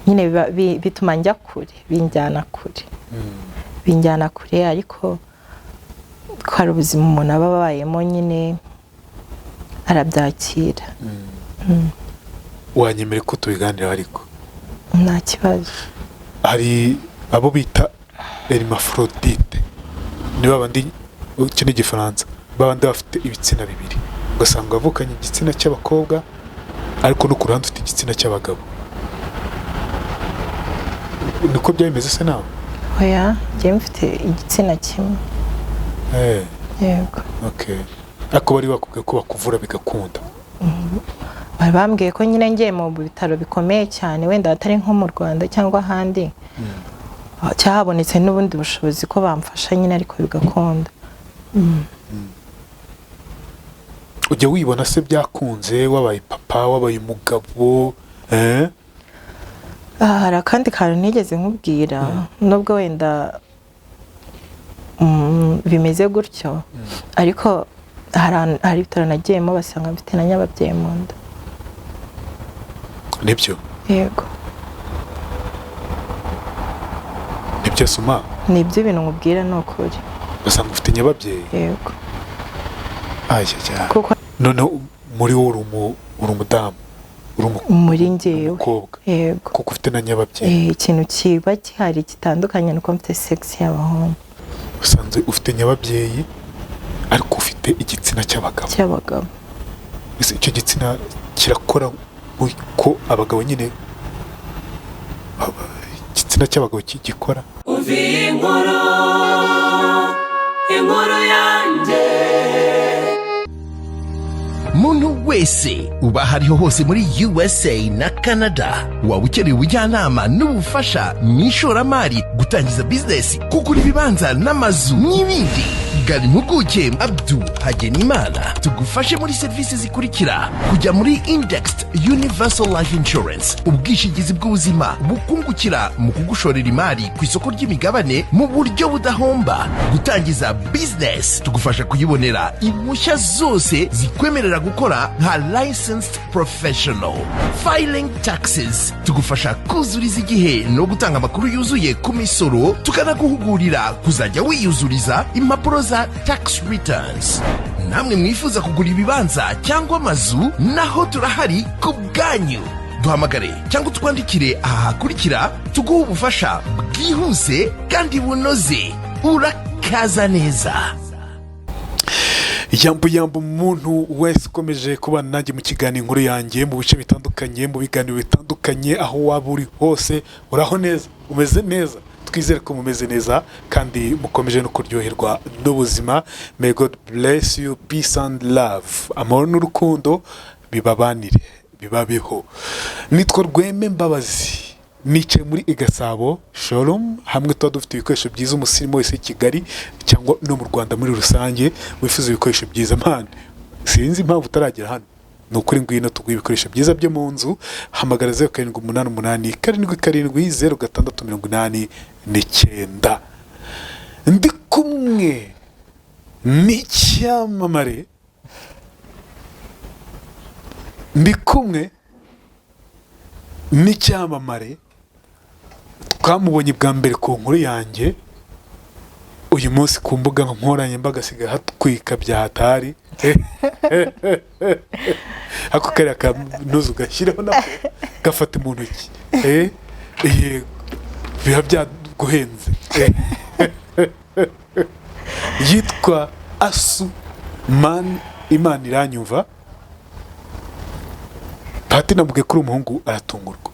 Nyine bituma njya kure, binjyana kure, binjyana kure. Ariko ko hari ubuzima umuntu aba abayemo nyine, arabyakira. Wanyemere ko tubiganiraho ariko? Nta kibazo. Hari abo bita hermaphrodite, ni babandi, iki ni Igifaransa, babandi bafite ibitsina bibiri, ugasanga wavukanye igitsina cy'abakobwa ariko no ku ruhande ufite igitsina cy'abagabo. Niko byaba bimeze se nawe? Oya, njyewe mfite igitsina kimwe. Yego. Okay, ariko bari bakubwiye ko bakuvura bigakunda? Bari bambwiye ko nyine ngiye mu bitaro bikomeye cyane, wenda atari nko mu Rwanda cyangwa ahandi cyahabonetse n'ubundi bushobozi, ko bamfasha nyine ariko bigakunda. Ujya wibona se byakunze, wabaye papa, wabaye umugabo, eh? Ah, hari akandi kantu ntigeze nkubwira. Nubwo wenda bimeze gutyo, ariko hari ibitaro nagiyemo basanga mfite na nyababyeyi mu nda. Nibyo? Yego. Nibyo, Suma? Ni ibyo, ibintu nkubwira ni ukuri. Basanga ufite nyababyeyi? Yego. Aya cyane. Kuko Noneho muri wowe uri umudamu, uri muri njyewe umukobwa? Yego. Kuko ufite na nyababyeyi? Ikintu kiba gihari gitandukanye nuko mfite sex y'abahungu. Usanzwe ufite nyababyeyi ariko ufite igitsina cy'abagabo? Cy'abagabo. Ese icyo gitsina kirakora nk'uko abagabo nyine igitsina cy'abagabo gikora? Umva iyi nkuru, inkuru yanjye. Muntu wese uba aho ariho hose muri USA na Canada, waba ukeneye ubujyanama n'ubufasha mu ishoramari, gutangiza bizinesi, kugura ibibanza n'amazu n'ibindi, gana impuguke Abdu Hagenimana tugufashe muri serivisi zikurikira: kujya muri Indexed Universal Life Insurance, ubwishingizi bw'ubuzima bukungukira mu kugushorera imari ku isoko ry'imigabane mu buryo budahomba; gutangiza bizinesi, tugufasha kuyibonera impushya zose zikwemerera gukora nka licensed professional; filing taxes, tugufasha kuzuriza igihe no gutanga amakuru yuzuye ku misoro, tukanaguhugurira kuzajya wiyuzuriza impapuro za tax returns. Namwe mwifuza kugura ibibanza cyangwa amazu, naho turahari ku bwanyu. Duhamagare cyangwa utwandikire aha hakurikira, tuguhe ubufasha bwihuse kandi bunoze. Urakaza neza. Yambu yambu, umuntu wese ukomeje kubana nanjye mu kiganiro Inkuru Yanjye, mu bice bitandukanye, mu biganiro bitandukanye, aho waba uri hose, uraho neza, umeze neza? Twizere ko mumeze neza kandi mukomeje no kuryoherwa n'ubuzima. May God bless you, peace and love, amahoro n'urukundo bibabanire, bibabeho. Nitwa Rweme Mbabazi, nicaye muri Igasabo Showroom, hamwe tuba dufite ibikoresho byiza. Umusirimu wese i Kigali cyangwa no mu Rwanda muri rusange wifuza ibikoresho byiza, man, sinzi impamvu utaragera hano. Ni ukuri, ngwino tuguhe ibikoresho byiza byo mu nzu. Hamagara 0788770689. Ndi kumwe n'icyamamare, ndi kumwe n'icyamamare twamubonye bwa mbere ku Nkuru Yanjye. Uyu munsi ku mbuga nkoranyambaga asigaye hatwika bya hatari. Ako kariya kanuzu ugashyiraho nako gafata mu ntoki. Yego, biba byaguhenze. Yitwa Asu Man Imana Iranyumva. Pati namubwiye kuri umuhungu aratungurwa.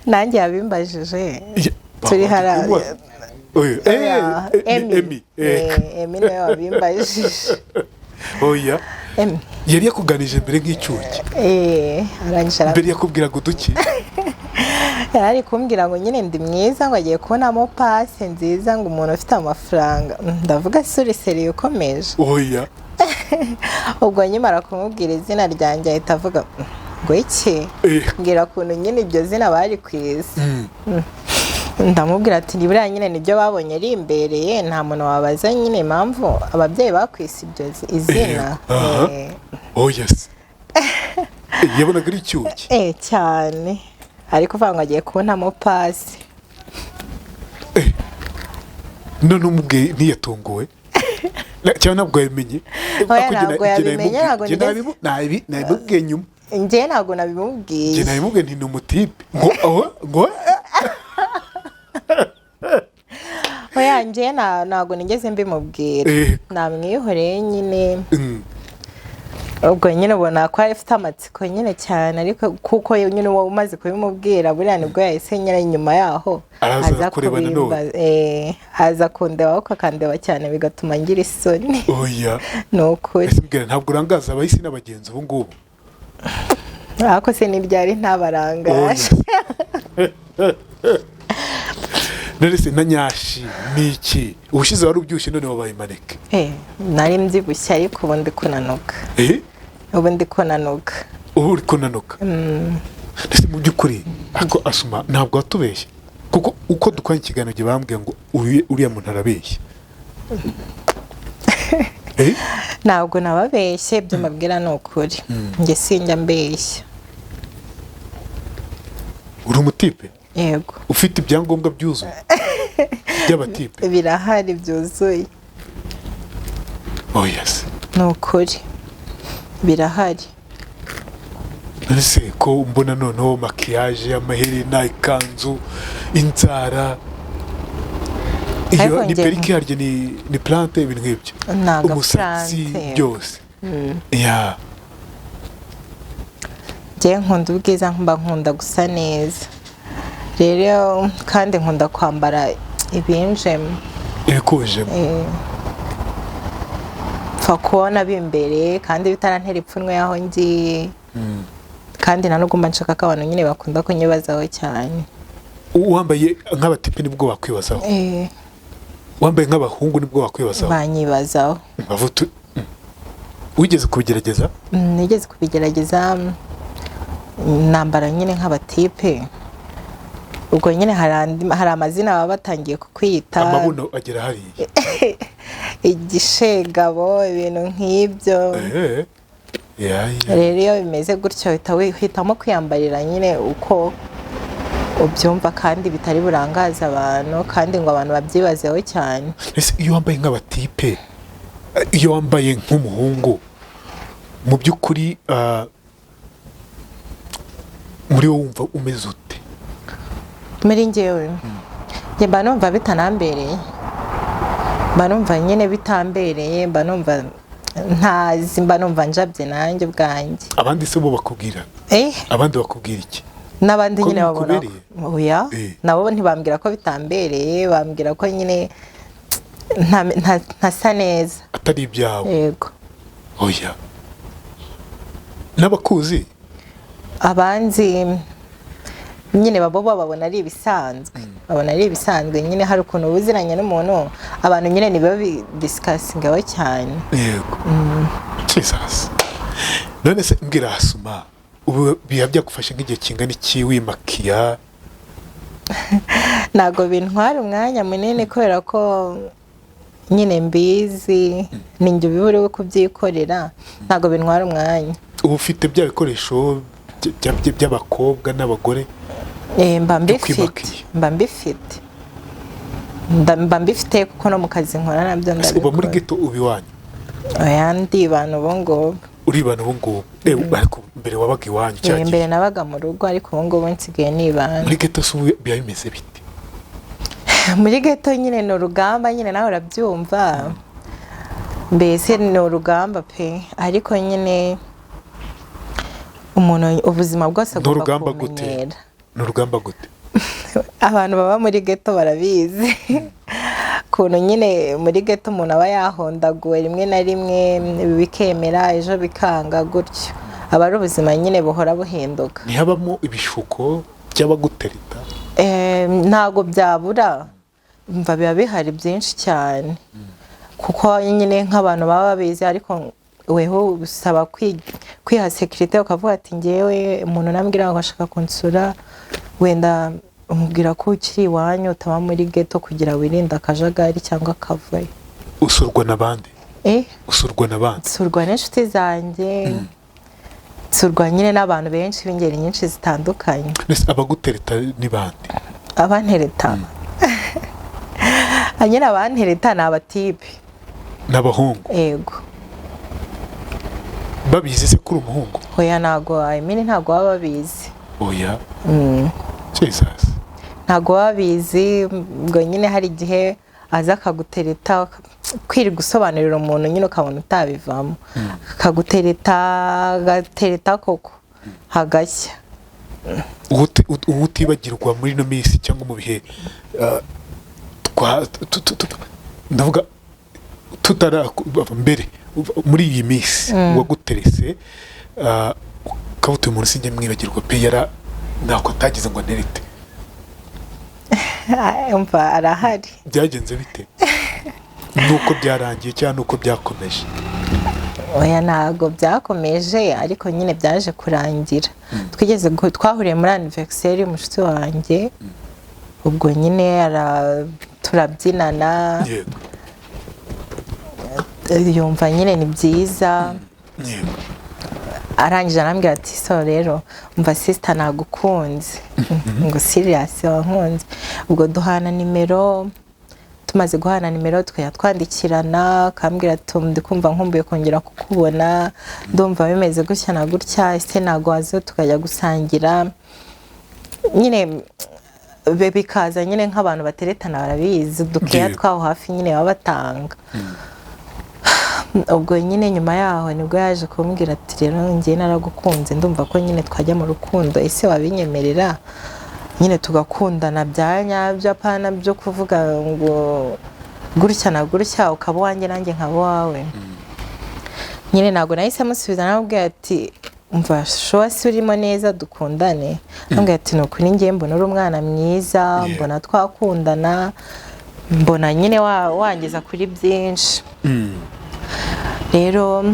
Nanjye yabimbajije turi hariya. Oya, Oya, Emi. Emi. Emi niwe wabimbajije. Oya. Emi. Yari yakuganije mbere nk'icyuki? Arangije Mbere yakubwiraga uduki? Yari ari kumbwira ngo nyine ndi mwiza, ngo agiye kubonamo pase nziza, ngo umuntu ufite amafaranga. Ndavuga suri sérieux, ukomeje. Oya. Ubwo nkimara kumubwira izina ryanjye ahita avuga ngo iki? Mbwira ukuntu nyine iryo zina bari ku isi. Ndamubwira ati ni buriya nyine nibyo babonye ari imbereye, nta muntu wabaza nyine impamvu ababyeyi bakwise iryo izina. Aha. Oya se, yabonaga ari icyuki? Cyane. Ariko uvuga ngo agiye kubonamo pasi. None umubwiye ntiyatunguwe? Cyangwa ntabwo yabimenye? Oya, Ariko njye ntabwo njye yabimenye, ntabwo njye nabimubwiye nyuma. Njye ntabwo nabimubwiye. Njye nabimubwiye nti ni umutipe ngo aho ngo Oya, njye ntabwo nigeze mbimubwira. Namwihoreye nyine. Ubwo nyine ubona ko afite amatsiko nyine cyane, ariko kuko nyine uba umaze kubimubwira, buriya nibwo yahise nyine nyuma yaho Araza kureba nanone. Aza kundeba, ariko akandeba cyane bigatuma ngira isoni. Oya. Ni ukuri. Ese mbwira, ntabwo urangaza abahisi n'abagenzi ubu ngubu? Ariko se ntibyari ntabarangaje. None se na nyashi ni iki? Ubushize wari ubyibushye, none wabaye maneke. Nari mbyibushye, ariko ubu ndi kunanuka. Ubu ndi kunanuka. Ubu uri kunanuka. Ndetse mu by'ukuri ariko Asuma ntabwo watubeshye, kuko uko dukora ikiganiro gihe bambwiye ngo uriya muntu arabeshya. Ntabwo nababeshye, ibyo mbabwira ni ukuri. Njye sinjya mbeshya. Uri umutipe? Yego. Ufite ibyangombwa byuzuye by'abatipe? Birahari byuzuye. Oh yes. Ni ukuri birahari. None ko mbona noneho makiyaje, amaherena, ikanzu, inzara, iyo Ariko ni perike yaryo, ni plante, ibintu nk'ibyo, Ni umusatsi, agaplante. byose ya. Njye nkunda ubwiza, mba nkunda gusa neza rero, kandi nkunda kwambara ibinjemo. Ibikujemo. Pfa kubona bimbereye kandi bitarantera ipfunwe aho ngiye, kandi nta nubwo mba nshaka ko abantu nyine bakunda kunyibazaho cyane. Wambaye nk'abatipe nibwo wakwibazaho? Wambaye nk'abahungu nibwo wakwibazaho? Banyibazaho. Wigeze kubigerageza? Nigeze kubigerageza, nambara nyine nk'abatipe, ubwo nyine hari amazina baba batangiye kukwita. Amabuno agera hariya. Igishegabo, ibintu nk'ibyo. Rero iyo bimeze gutyo uhita uhitamo kwiyambarira nyine uko ubyumva, kandi bitari burangaze abantu, kandi ngo abantu babyibazeho cyane. Ese iyo wambaye nk'abatipe, iyo wambaye nk'umuhungu, mu by'ukuri muri wowe wumva umeze ute? Muri njyewe, njye mba numva bitanambereye, mba numva nyine bitambereye, mba numva ntazi, mba numva njabye nanjye ubwanjye. Abandi se bo bakubwira? Abandi bakubwira iki? N'abandi Ko nyine babona bikubereye? Oya, nabo ntibambwira ko bitambereye, bambwira ko nyine ntasa neza. Atari ibyawe. Yego. Oya, n'abakuzi? Abanzi nyine babo babona ari ibisanzwe, babona ari ibisanzwe nyine. Hari ukuntu ubuziranye n'umuntu, abantu nyine ntibabidisikasingaho cyane. Yego. Jesus. None se mbwira Asuma, ubu biba byagufashe nk'igihe kingana iki wimakiya? Ntabwo bintwara umwanya munini, kubera ko nyine mbizi, ni njye uba uri kubyikorera, ntabwo bintwara umwanya. Uba ufite bya bikoresho by'abakobwa n'abagore Mba byo mbifite. kwimakiya? Mba mbifite, mba mbifite kuko no mu kazi nkora nabyo Ese uba muri ndabikora. ghetto, uba iwanyu? Oya, ndibana ubu ngubu. Uribana ubu ngubu? Ariko mbere wabaga iwanyu cya gihe? Mbere nabaga mu rugo, ariko ubu ngubu nsigaye nibana. Muri ghetto se ubu biba bimeze bite? Muri ghetto nyine ni urugamba nyine, nawe urabyumva, mbese ni urugamba pe, ariko nyine umuntu ubuzima bwose Ni agomba urugamba gute? kubumenyera. Ni urugamba gute? Abantu baba muri ghetto barabizi ukuntu nyine muri ghetto umuntu aba yahondaguwe rimwe na rimwe, bikemera ejo bikanga gutyo, aba ari ubuzima nyine buhora buhinduka. Ntihabamo ibishuko by'abagutereta? Ntabwo byabura, mva biba bihari byinshi cyane, kuko nyine nk'abantu baba babizi, ariko weho usaba kwiha sécurité, ukavuga ati ngewe umuntu nambwira ngo ashaka kunsura, wenda umubwira ko ukiri iwanyu, utaba muri ghetto, kugira wirinde akajagari cyangwa akavuyo. Usurwa n'abandi? Usurwa n'abandi? Nsurwa n'inshuti zanjye. Nsurwa nyine n'abantu benshi b'ingeri nyinshi zitandukanye. Mbese abagutereta ni bande? Abantereta nyine, abantereta ni abatipe. N'abahungu? Yego. Babizi se ko uri umuhungu? Hoya, ntago, I mean, ntago baba babizi. Oya, Jesus. Ntago baba babizi. Ngo nyine hari igihe aza akagutereta, kwirirwa gusobanurira umuntu nyine ukabona utabivamo, akagutereta, agatereta koko hagashya. Uwo utibagirwa muri ino minsi cyangwa mu bihe ndavuga tutara mbere, muri iyi minsi waguterese, ukaba utuye umuntu sinjya mwibagirwa pe, yara ntako atagize ngo anterete? Umva, arahari. Byagenze bite, nuko byarangiye cyangwa nuko byakomeje? Oya, ntabwo byakomeje, ariko nyine byaje kurangira. Twigeze twahuriye muri anniversaire y'umushuti wanjye, ubwo nyine turabyinana, yumva nyine ni byiza. Arangije arambwira ati: "So rero umva sister, nagukunze." Ngo: "Serious, wankunze?" Ubwo duhana nimero. Tumaze guhana nimero tukajya twandikirana, akambwira ati: "Ndi kumva nkumbuye kongera kukubona, ndumva bimeze gutya na gutya, ese ntabwo waza tukajya gusangira?" Nyine bikaza nyine nk'abantu bateretana barabizi, dukeya twaho hafi nyine baba batanga. Ubwo nyine nyuma yaho nibwo yaje kumbwira ati: "Rero njye naragukunze, ndumva ko nyine twajya mu rukundo, ese wabinyemerera nyine tugakundana bya nyabyo, apana byo kuvuga ngo gutya na gutya, ukaba uwanjye nanjye nkaba uwawe?" Nyine ntabwo nahise musubiza, namubwira ati: "Umva, sure si urimo neza dukundane?" Namubwira ati: "Ni ukuri njye mbona uri umwana mwiza, mbona twakundana, mbona nyine wangeza kuri byinshi." Rero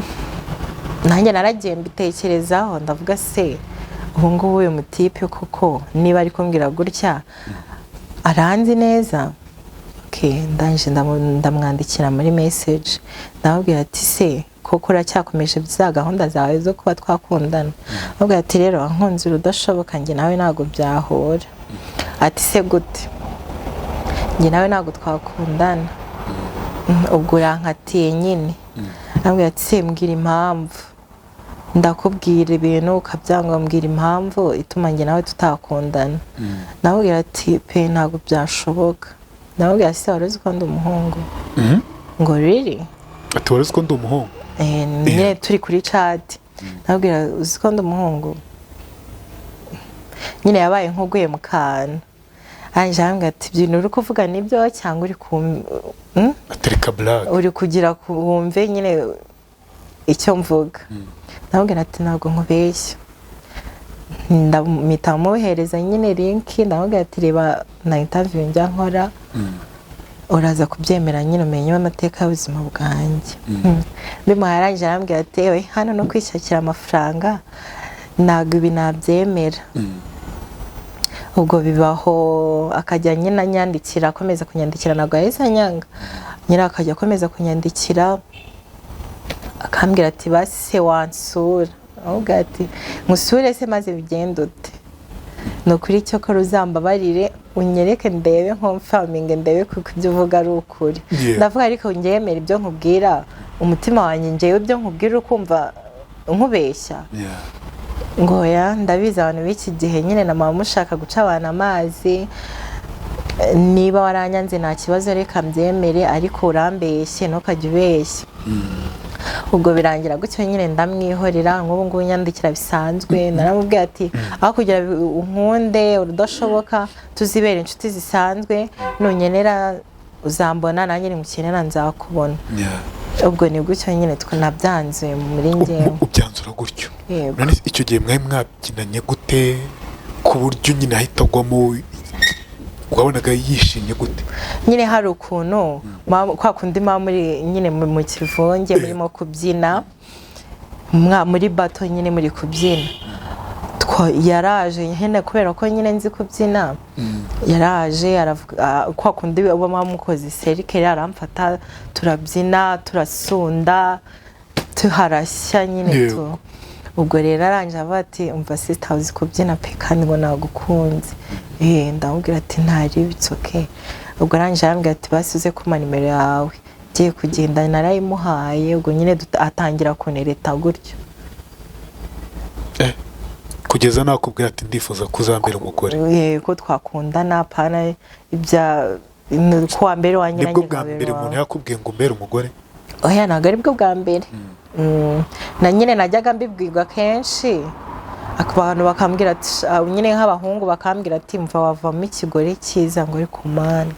nanjye naragiye mbitekerezaho, ndavuga: "Se ubu ngubu uyu mutipe koko niba ari kumbwira gutya aranzi neza?" Okay, ndangije ndamwandikira muri message, ndamubwira ati: "Se koko uracyakomeje za gahunda zawe zo kuba twakundana?" Ndamubwira ati: "Rero wankunze urudashoboka, njye nawe ntabwo byahura." Ati: "Se gute?" "Njye nawe ntabwo twakundana." "Ubwo urankatiye nyine?" Ndamubwira ati: "Se mbwira impamvu, ndakubwira ibintu ukabyanga, mbwira impamvu ituma njye nawe tutakundana." Ndamubwira ati: "Pe, ntabwo byashoboka." Ndamubwira ati: "Se wari uzi ko ndi umuhungu?" Ngo: "Riri?" Ati: "Wari uzi ko ndi umuhungu?" Eh, nyine turi kuri chat, ndamubwira: "Uzi ko ndi umuhungu?" Nyine yabaye nk'uguye mu kantu, arangije arambwira ati: "Ibintu uri kuvuga nibyo cyangwa uri ku Atereka blague. Uri kugira ku wumve nyine icyo mvuga?" Ndamubwira ati: "Ntabwo nkubeshya." Mpita muhereza nyine link, ndamubwira ati: "Reba na interview njya nkora, uraza kubyemera nyine umenye amateka y'ubuzima bwanjye." Bimuhaye, arangije arambwira ati: "Ewe, hano no kwishakira amafaranga, ntabwo ibi nabyemera." Ubwo bibaho, akajya nyine anyandikira, akomeza kunyandikira, ntabwo yahise anyanga nyine, akajya akomeza kunyandikira, akambwira ati: "Basi se wansura?" Ahubwo ati: "Nkusure se maze bigende ute? Ni ukuri cyokora uzambabarire unyereke ndebe nkomfaminge, ndebe kuko ibyo uvuga ari ukuri." Ndavuga: "Ariko ngemera ibyo nkubwira, umutima wanjye, ngewe ibyo nkubwira ukumva nkubeshya?" Ngo: "Oya, ndabizi, abantu b'iki gihe nyine na mama mushaka guca abantu amazi. Niba waranyanze nta kibazo, reka mbyemere, ariko urambeshye, ntukajye ubeshya." Ubwo birangira gutyo nyine, ndamwihorera. Nk'ubu ngubu nyandikira bisanzwe. Naramubwiye ati: "Aho kugira unkunde urudashoboka, tuzibere inshuti zisanzwe, nunkenera uzambona, nanjye nimukenera nzakubona." Ubwo ni gutyo nyine nabyanzuye muri njyewe. Ubyanzura gutyo? Yego. None icyo gihe mwari mwabyinanye gute ku buryo nyine ahita agwamo? Wabonaga yishimye gute? Nyine hari ukuntu kwa kundi muba muri nyine mu kivunge, murimo kubyina, muri bato nyine muri kubyina. Yaraje nyine kubera ko nyine nzi kubyina, yaraje aravuga, kwa kundi uba mukoze cercle, aramfata turabyina, turasunda, tuharashya nyine. Tu Ubwo rero arangije avuga ati umva sister, uzi kubyina pe, kandi ngo nagukunze. Ndamubwira ati ntari, it's okay. Ubwo arangije arambwira ati basi uze kumpa nimero yawe. Ngiye kugenda narayimuhaye. Ubwo nyine atangira kunereta gutyo. Kugeza nakubwira ati ndifuza kuzambera umugore. Ko twakundana, pana ibya kuwa mbere wanjye. Nibwo bwa mbere umuntu yakubwiye ngo umbere umugore? Oya, ntabwo aribwo bwa mbere. Na nyine najyaga mbibwirwa kenshi, abantu bakambwira ati nyine nk'abahungu bakambwira ati mva wavamo ikigore cyiza, ngo uri kumana,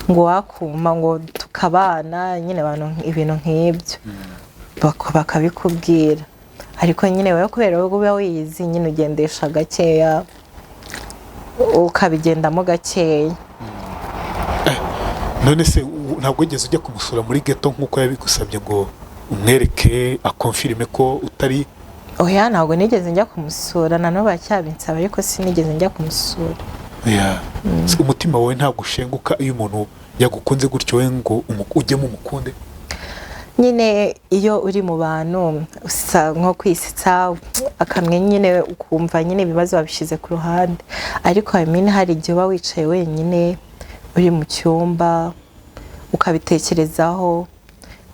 ngo wakuma ngo tukabana, nyine abantu ibintu nk'ibyo bakabikubwira. Ariko nyine wowe kubera wowe uba wiyizi nyine, ugendesha gakeya, ukabigendamo gakeya. None se ntabwo wigeze ujya kumusura muri ghetto nk'uko yabigusabye ngo umwereke, aconfirme ko utari? Oya, ntabwo nigeze njya kumusura. Na n'ubu baracyabinsaba, ariko sinigeze njya kumusura. Yeah. Umutima wawe ntabwo ushenguka iyo umuntu yagukunze gutyo, we ngo ujyemo umukunde? Nyine iyo uri mu bantu usa nko kwisetsa akamwe, nyine ukumva nyine ibibazo wabishyize ku ruhande. Ariko I mean, hari igihe uba wicaye wenyine uri mu cyumba ukabitekerezaho,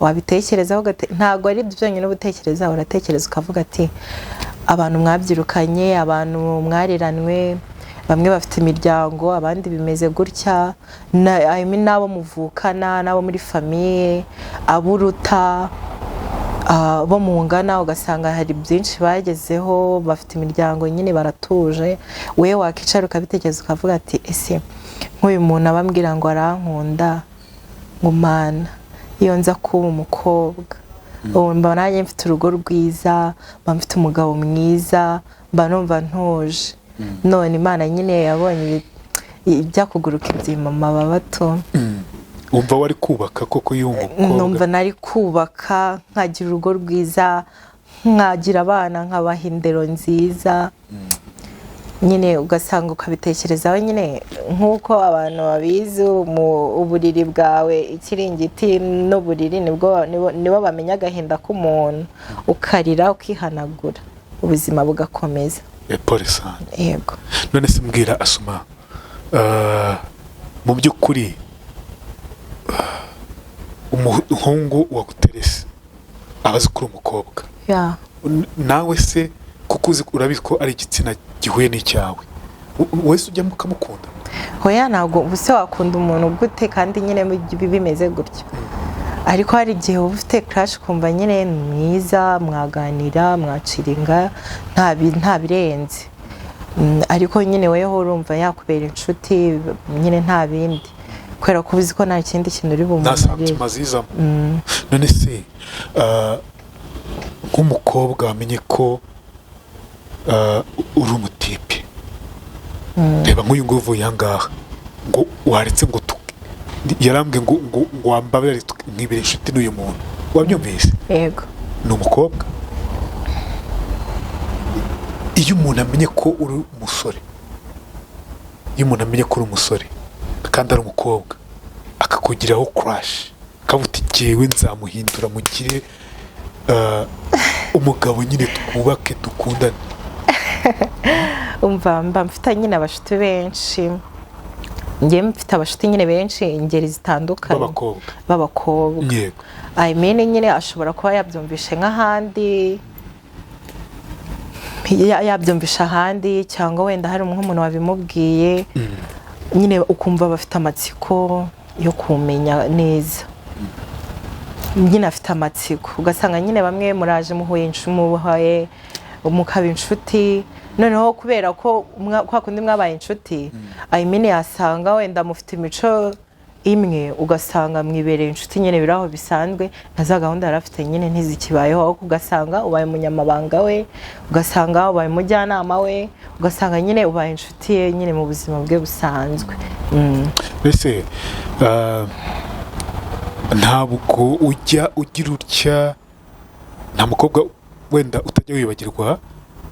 wabitekerezaho ntabwo ari ibyo byonyine uba utekereza. Uratekereza ukavuga ati abantu mwabyirukanye, abantu mwariranwe, bamwe bafite imiryango, abandi bimeze gutya, I mean, n'abo muvukana, n'abo muri famille, abo uruta, bo mungana, ugasanga hari byinshi bagezeho, bafite imiryango nyine baratuje. Wowe wakicara ukabitekereza ukavuga ati ese nk'uyu muntu abambwira ngo arankunda, ngo mana, iyo nza kuba umukobwa, ubu mba nanjye mfite urugo rwiza, mba mfite umugabo mwiza, mba numva ntuje. None Imana nyine yabonye ibyakuguruka ibyima amababa to. Wumva wari kubaka koko iyo umukobwa? Numva nari kubaka, nkagira urugo rwiza, nkagira abana, nkabaha indero nziza. Nyine ugasanga ukabitekerezaho nyine nk'uko abantu babizi, mu uburiri bwawe, ikiringiti n'uburiri nibwo nibo bamenya agahinda k'umuntu, ukarira ukihanagura, ubuzima bugakomeza. Pole sana. Yego. None se mbwira Asuma, mu by'ukuri umuhungu waguterese aba azi ko uri umukobwa? Ya. Nawe se kuko uzi, urabizi ko ari igitsina gihuye n'icyawe, wese ujyamo ukamukunda? Hoya, ntabwo. Ubuse wakunda umuntu gute kandi nyine bimeze gutyo? Ariko hari igihe uba ufite crush, ukumva nyine ni mwiza, mwaganira, mwaciringa, nta birenze. Ariko nyine weho urumva yakubera inshuti nyine, nta bindi, kubera ko uzi ko nta kindi kintu uri Nta bumumarire. sentiments zizamo. None se nk'umukobwa wamenye ko uri umutipe, reba nk'uyu nguyu uvuye aha ngaha ngo waretse ngo yarambwiye ngo wambabare nkibera inshuti n'uyu muntu, wabyumvise? Yego. Ni umukobwa. Iyo umuntu amenye ko uri umusore, iyo umuntu amenye ko uri umusore kandi ari umukobwa, akakugiraho crush, akavuga uti jyewe nzamuhindura mugire umugabo, nyine twubake, dukundane. Umva, mba mfite nyine abashuti benshi. Njye mfite abashuti nyine benshi, ingeri zitandukanye. B'abakobwa. B'abakobwa. Yego. I mean, nyine ashobora kuba yabyumvishe nk'ahandi, yabyumvishe ahandi, cyangwa wenda hari nk'umuntu wabimubwiye nyine, ukumva bafite amatsiko yo kumenya neza, nyine afite amatsiko. Ugasanga nyine bamwe muraje muhuye, muhaye mukaba inshuti. Noneho kubera ko kwa kundi mwabaye inshuti, I mean, yasanga wenda mufite imico imwe, ugasanga mwibereye inshuti nyine biraho bisanzwe, na za gahunda yari afite nyine ntizikibayeho, ahubwo ugasanga ubaye umunyamabanga we, ugasanga ubaye umujyanama we, ugasanga nyine ubaye inshuti ye nyine mu buzima bwe busanzwe. Mbese ntabwo ujya ugira utya, nta mukobwa wenda utajya wibagirwa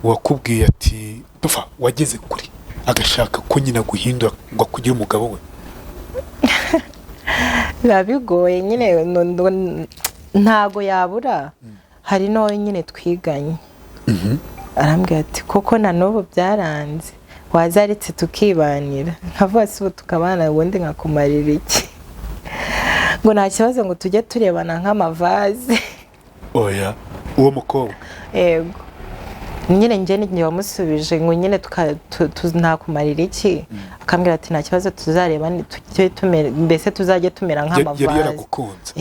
wakubwiye ati dupfa wageze kure, agashaka ko nyine aguhindura ngo akugire umugabo we? Biba bigoye nyine, ntago yabura. Hari n'uwo nyine twiganye. Arambwira ati koko na n'ubu byaranze, wazaretse tukibanira. Nkavuga se ubu tukabana ubundi nkakumarira iki? Ngo nta kibazo, ngo tujye turebana nk'amavaze. Oya, uwo mukobwa? Yego nyine, njye ni wamusubije ngo nyine ntakumarira iki, akambwira ati nta kibazo, tuzareba tujye tumera, mbese tuzajye tumera Yari nk'amavaze. Yaragukunze.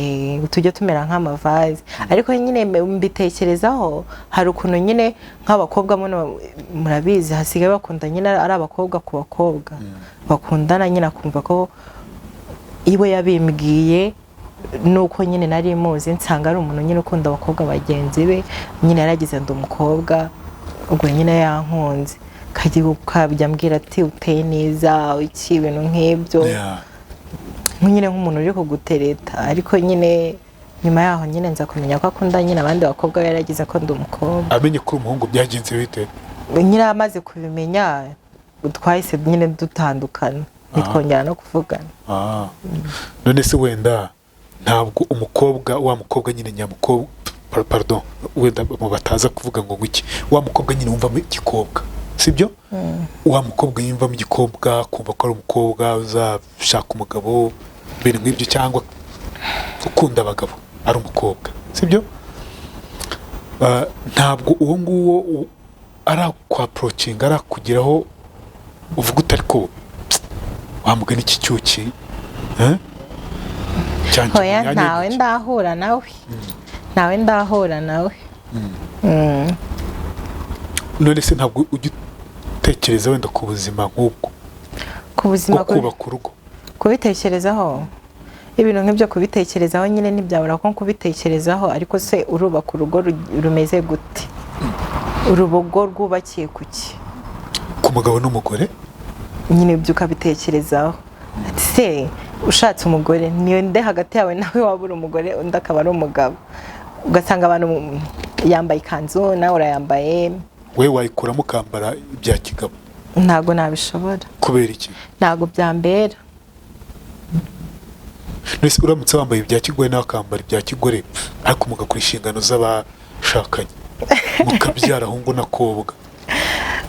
Tujye tumera nk'amavaze. Ariko nyine mbitekerezaho, hari ukuntu nyine nk'abakobwa muno murabizi hasigaye bakunda nyine ari abakobwa ku bakobwa bakundana, nyine akumva ko iwe yabimbwiye nuko nyine nari muzi, nsanga ari umuntu nyine ukunda abakobwa bagenzi be. Nyine yaragize ndi umukobwa, ubwo nyine yankunze, kajya ukabya ambwira ati uteye neza, iki, ibintu nk'ibyo, nyine nk'umuntu uri kugutereta. Ariko nyine nyuma yaho nyine nza kumenya ko akunda nyine abandi bakobwa, we yaragize ko ndi umukobwa. Amenye ko uri umuhungu byagenze bite? Nyine amaze kubimenya twahise nyine dutandukana, ntitwongera no kuvugana. Ah. None se wenda ntabwo umukobwa, wa mukobwa nyine nyamukobwa, pardon, wenda mu bataza kuvuga ngo ngwiki, wa mukobwa nyine wumvamo igikobwa, sibyo? Wa mukobwa yumvamo igikobwa, kumva ko ari umukobwa uzashaka umugabo, ibintu nk'ibyo, cyangwa ukunda abagabo ari umukobwa, sibyo? Ntabwo uwo nguwo arakwapproachinga, arakugeraho uvuga uti ariko wamugana iki cyuki, eh? Cyane Hoya, mu myanya ntawe y'intoki. ndahura nawe, ntawe ndahura nawe. None se ntabwo ujya utekereza wenda ku buzima nk'ubwo Ku buzima bwo kubaka urugo? Kubitekerezaho, ibintu nk'ibyo kubitekerezaho nyine ntibyabura ko kubitekerezaho. Ariko se urubaka urugo rumeze gute? Urugo rwubakiye ku ki? Ku mugabo n'umugore. Nyine ibyo ukabitekerezaho, ati se ushatse umugore niyo nde hagati yawe nawe waba uri umugore, undi akaba ari umugabo, ugasanga abantu yambaye ikanzu nawe urayambaye. We wayikuramo ukambara ibya kigabo? Ntabwo nabishobora. Kubera iki? Ntabwo byambera. None se uramutse wambaye ibya kigore nawe akambara ibya kigore, ariko mugakora inshingano z'abashakanye, mukabyara ahungu n'akobwa?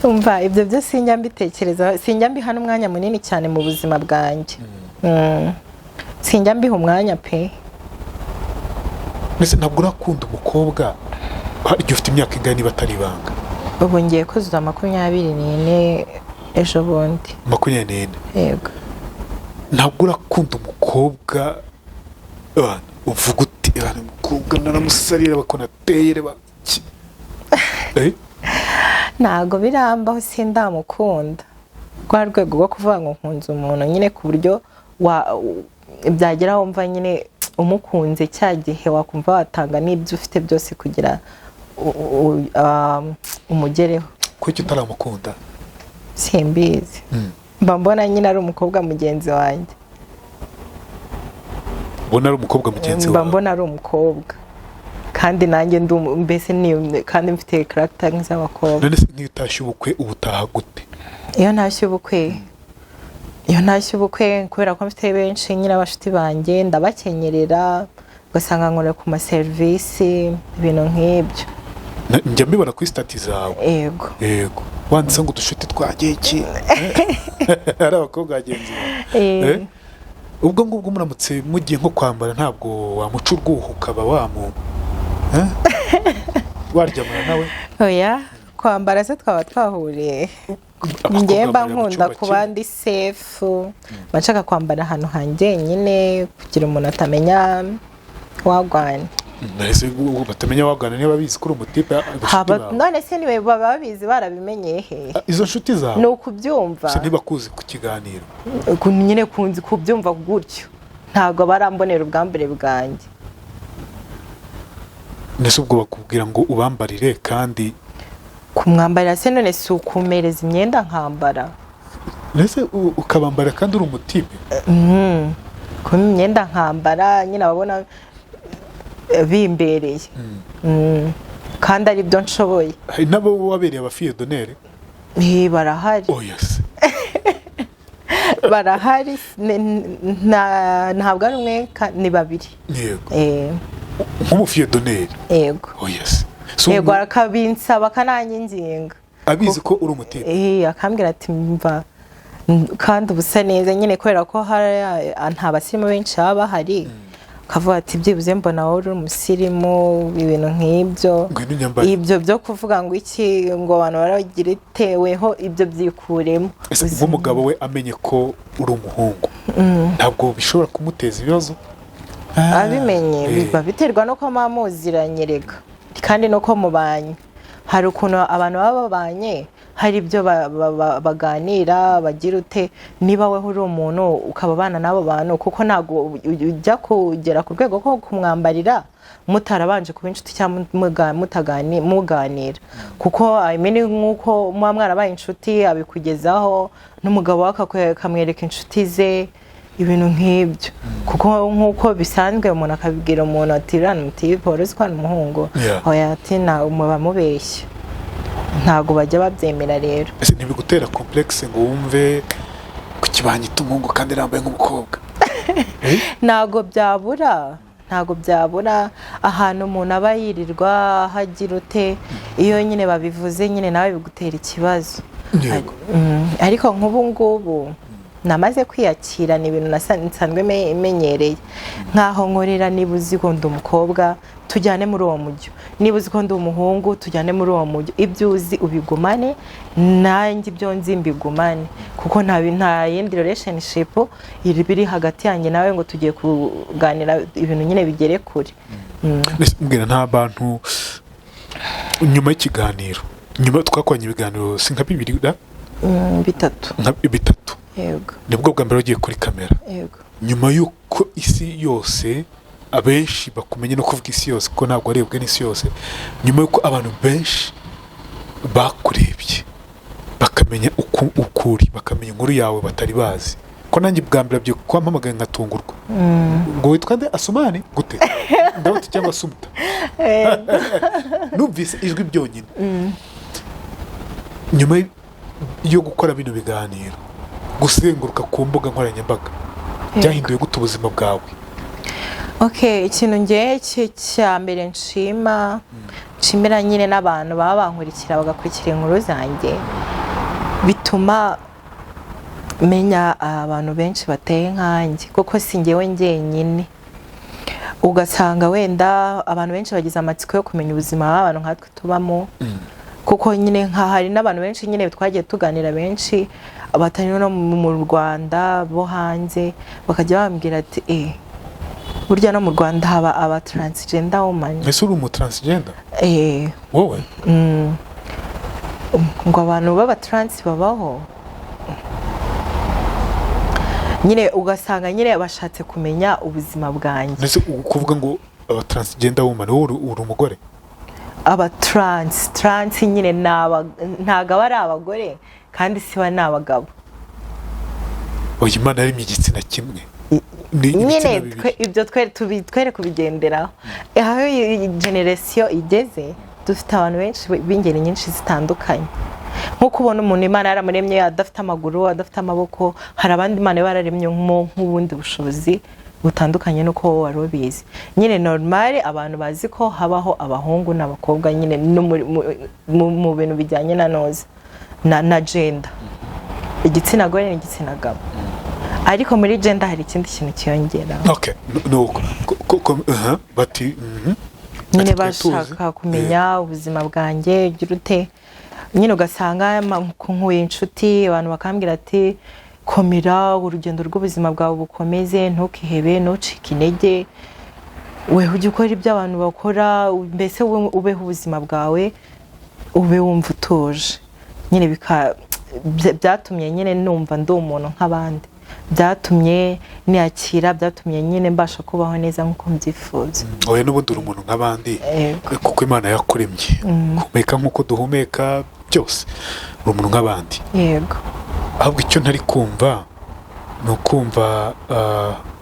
Umva, ibyo byo sinjya mbitekerezaho, sinjya mbiha n'umwanya munini cyane mu buzima bwanjye. Sinjya mbiha umwanya pe. Mbese ntabwo urakunda umukobwa? Igihe ufite imyaka ingana, niba atari ibanga? Ubu ngiye kuzuza 24 ejo bundi. 24? Yego. Ntabwo urakunda umukobwa, uvuga uti "Bana, umukobwa naramusarira bakonateye, reba iki?" Eh? Ntabwo birambaho, sindamukunda rwa rwego rwo kuvuga ngo nkunze umuntu nyine ku buryo byagera wumva nyine umukunze cya gihe wakumva watanga n'ibyo ufite byose kugira umugereho. Kuki utaramukunda? Simbizi. Mba mbona nyine ari umukobwa mugenzi wanjye. Ubona ari umukobwa mugenzi Mba wawe? mbona ari umukobwa kandi nanjye ndi mbese ni kandi mfite caractère nk'iz'abakobwa. None se nk'iyo utashye ubukwe uba utaha gute? Iyo ntashye ubukwe, kubera ko mfite benshi nyine abashuti banjye, ndabakenyerera, ugasanga nkora ku maserivisi, ibintu nk'ibyo. Njya mbibona kuri status zawe. Yego. Yego, wanditse ngo udushuti twagiye iki, ari abakobwa bagenzi bawe. Eh. Eh? Ubwo ngubwo muramutse mugiye nko kwambara, ntabwo wamuca urwuho ukaba wamu, eh? Waryamana nawe? Oya, kwambara se twaba twahuriye? Abakobwa Njye mba bambarira mu nkunda cyumba kuba kimwe. ndi safe, mba nshaka kwambara ahantu hanjye nyine kugira umuntu atamenya wagwana. Nahise batamenya wagana niba babizi ko uri umutipe, abashuti bawe. None se niwe baba babizi, barabimenyeye he? Ah, izo nshuti zawe. Ni ukubyumva. Se ntibakuzi ku kiganiro? Nyine kunzi kubyumva gutyo, ntabwo barambonera ubwambure bwanjye. Nese ubwo bakubwira ngo ubambarire kandi? Kumwambarira se none si ukumereza imyenda nkambara? Nese ukabambara kandi uri umutipe? Kuba imyenda nkambara nyine ababona bimbereye. Kandi ari byo nshoboye. Hari n'abo wabereye abafille d'honneur? Barahari. Oya se! Barahari, ntabwo ari umwe, ni babiri. Yego, nk'umufille d'honneur? Yego. Oya se! So, Yego, akabinsaba, akananyinginga. Abizi ko uri umutipe? Eh, akambwira ati: "Mva kandi uba usa neza nyine," kubera ko hari nta basirimu benshi baba bahari, akavuga ati: "Byibuze mbona wowe uri umusirimu," ibintu nk'ibyo. Ngwino unyambare. Ibyo byo kuvuga ngo iki, ngo abantu baragira iteweho, ibyo byikuremo. Ese nk'umugabo we amenye ko uri umuhungu, ntabwo bishobora kumuteza ibibazo? Abimenye, biba biterwa n'uko muba muziranye rega, kandi n'uko mubanye. Hari ukuntu abantu baba babanye, hari ibyo baganira, bagira ute. Niba weho uri umuntu ukaba abana n'abo bantu, kuko ntabwo ujya kugera ku rwego rwo kumwambarira mutarabanje kuba inshuti cyangwa muganira, kuko I mean, nk'uko muba mwarabaye inshuti abikugezaho, n'umugabo we akamwereka inshuti ze, ibintu nk'ibyo. Kuko nk'uko bisanzwe umuntu akabibwira umuntu ati: "Uriya mutipe wari uzi ko ari umuhungu?" Oya, ati: "Muba mubeshya." Ntabwo bajya babyemera rero. Ese ntibigutera complexe ngo wumve ku kibanyita umuhungu kandi nambaye nk'umukobwa? Eh? Ntabwo byabura, ntabwo byabura. Ahantu umuntu aba yirirwa hagira ute, iyo nyine babivuze nyine nawe bigutera ikibazo. Ariko nk'ubu ngubu namaze kwiyakira, ni ibintu nsanzwe menyereye. Nk'aho nkorera, niba uzi ko ndi umukobwa, tujyane muri uwo mujyo; niba uzi ko ndi umuhungu, tujyane muri uwo mujyo. Ibyo uzi ubigumane, nanjye ibyo nzi mbigumane, kuko nta yindi relationship iri biri hagati yanjye nawe ngo tugiye kuganira ibintu nyine bigere kure. Ese mbwira, nta bantu nyuma y'ikiganiro, nyuma twakoranye ibiganiro si nka bibiri da? Bitatu. Nka bitatu. Yego. Nibwo bwa mbere wagiye kuri kamera? Yego. Nyuma y'uko isi yose, abenshi bakumenye, no kuvuga isi yose kuko ntabwo warebwe n'isi yose, nyuma y'uko abantu benshi bakurebye bakamenya uko ukuri, bakamenya inkuru yawe batari bazi, ko nanjye bwa mbere byo kwampamagaye nkatungurwa ngo witwa nde, Asumani gute, ndabona cyangwa Asumuta, numvise ijwi byonyine. Nyuma yo gukora bino biganiro, gusenguruka ku mbuga nkoranyambaga, byahinduye gute ubuzima bwawe? Okay, ikintu ngewe cya mbere nshimira nyine n'abantu baba bankurikira, bagakurikira inkuru zanjye, bituma menya abantu benshi bateye nkanjye, kuko si ngewe njyenyine. Ugasanga wenda abantu benshi bagize amatsiko yo kumenya ubuzima bw'abantu nkatwe tubamo, kuko nyine nka hari n'abantu benshi nyine twagiye tuganira, benshi batari no mu Rwanda, bo hanze, bakajya bambwira ati: "Eh, burya no mu Rwanda haba aba transgender woman." Ese uri umu transgender? Eh. Wowe? Ngo abantu b'aba trans babaho nyine. Ugasanga nyine bashatse kumenya ubuzima bwanjye. Ese kuvuga ngo aba transgender woman, wowe uri umugore? Aba trans nyine ntabwo aba ari abagore kandi si ba ni abagabo. Oya, Imana yaremye igitsina kimwe, ni nyine ibitsina bibiri. Ibyo twere kubigenderaho. Aho iyi generation igeze, dufite abantu benshi b'ingeri nyinshi zitandukanye. Nko kubona umuntu Imana yaramuremye adafite amaguru, adafite amaboko, hari abandi Imana iba yararemye nk'ubundi bushobozi butandukanye n'uko wowe wari ubizi. Nyine normal abantu bazi ko habaho abahungu n'abakobwa nyine, no mu bintu bijyanye na noza na gender, igitsina gore n'igitsina gabo, ariko muri gender hari ikindi kintu cyiyongera. Okay, nuko bati Nyine Ati twari tuzi. bashaka kumenya ubuzima bwanjye, ugira ute nyine, ugasanga nkuye inshuti, abantu bakambwira ati: "Komera, urugendo rw'ubuzima bwawe bukomeze, ntukihebe, ntucike intege, we ujye ukora ibyo abantu bakora, mbese wowe ubeho ubuzima bwawe, ube wumva utuje." Nyine byatumye nyine numva ndi umuntu nk'abandi, byatumye niyakira, byatumye nyine mbasha kubaho neza nk'uko mbyifuza. Oya, n'ubundi uri umuntu nk'abandi. Yego. Kuko Imana yakuremye guhumeka nk'uko duhumeka byose, uri umuntu nk'abandi. Yego. Ahubwo icyo ntari kumva ni ukumva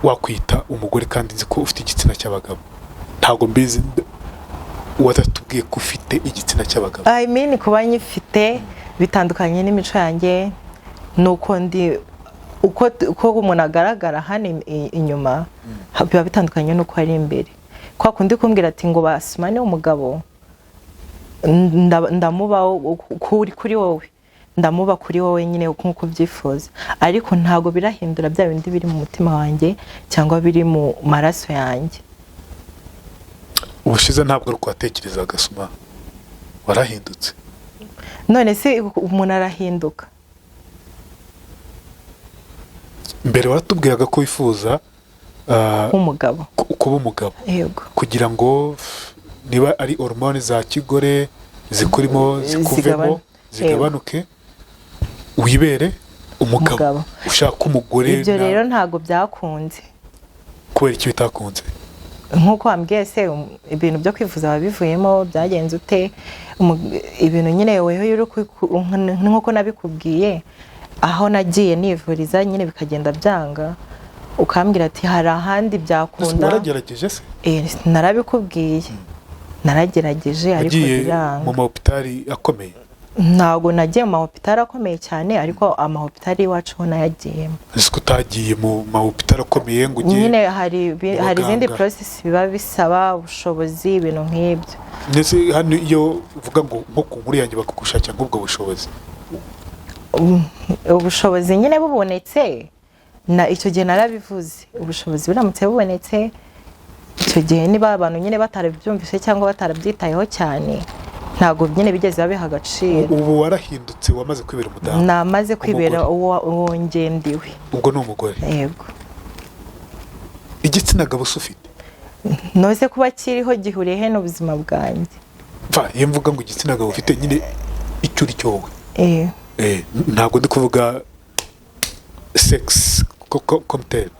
wakwita umugore kandi nzi ko ufite igitsina cy'abagabo. Ntabwo mbizi, watatubwiye ko ufite igitsina cy'abagabo. I mean, kuba nyifite bitandukanye n'imico yanjye, nuko ndi, uko umuntu agaragara hano inyuma biba bitandukanye n'uko ari imbere. Kwa kundi kumbwira ati ngo Basumane umugabo. Ndamuba kuri wowe, ndamuba kuri wowe nyine nk'uko ubyifuza, ariko ntabwo birahindura bya bindi biri mu mutima wanjye cyangwa biri mu maraso yanjye. Ubushize ntabwo ari uko watekerezaga, Suma, warahindutse. None se umuntu arahinduka? Mbere waratubwiraga ko wifuza nk'umugabo, kuba umugabo. Yego. Kugira ngo niba ari hormone za kigore zikurimo zikuvemo, zigabanuke, wibere umugabo ushaka umugore. Ibyo rero ntabwo byakunze. Kubera iki bitakunze? Nk'uko wambwiye se, ibintu byo kwivuza wabivuyemo, byagenze ute? Ibintu nyine weho nk'uko nabikubwiye, aho nagiye nivuriza nyine bikagenda byanga, ukambwira ati hari ahandi byakunda. Waragerageje se? Narabikubwiye, naragerageje ariko biranga. Mu mahopitali akomeye? Ntabwo nagiye mu mahopitali akomeye cyane, ariko amahopitali iwacu ho nayagiyemo. Ese ko utagiye mu mahopitali akomeye ngo ugiye nyine hari izindi process biba bisaba ubushobozi, ibintu nk'ibyo. Ndetse hano iyo uvuga ngo nko ku nkuru yanjye bakagushakira nk'ubwo bushobozi, ubushobozi nyine bubonetse, na icyo gihe narabivuze, ubushobozi buramutse bubonetse icyo gihe, niba abantu nyine batarabyumvise cyangwa batarabyitayeho cyane, ntabwo nyine bigeze babiha agaciro. Ubu warahindutse, wamaze kwibera umudamu? Namaze kwibera uwo ngendiwe. Ubwo ni umugore? Yego. Igitsina gabo se ufite? Noze kuba kiriho gihuriye he n'ubuzima bwanjye? Iyo mvuga ngo igitsina gabo ufite nyine icyo uri cyo wowe, ntabwo ndi kuvuga sex komuteri,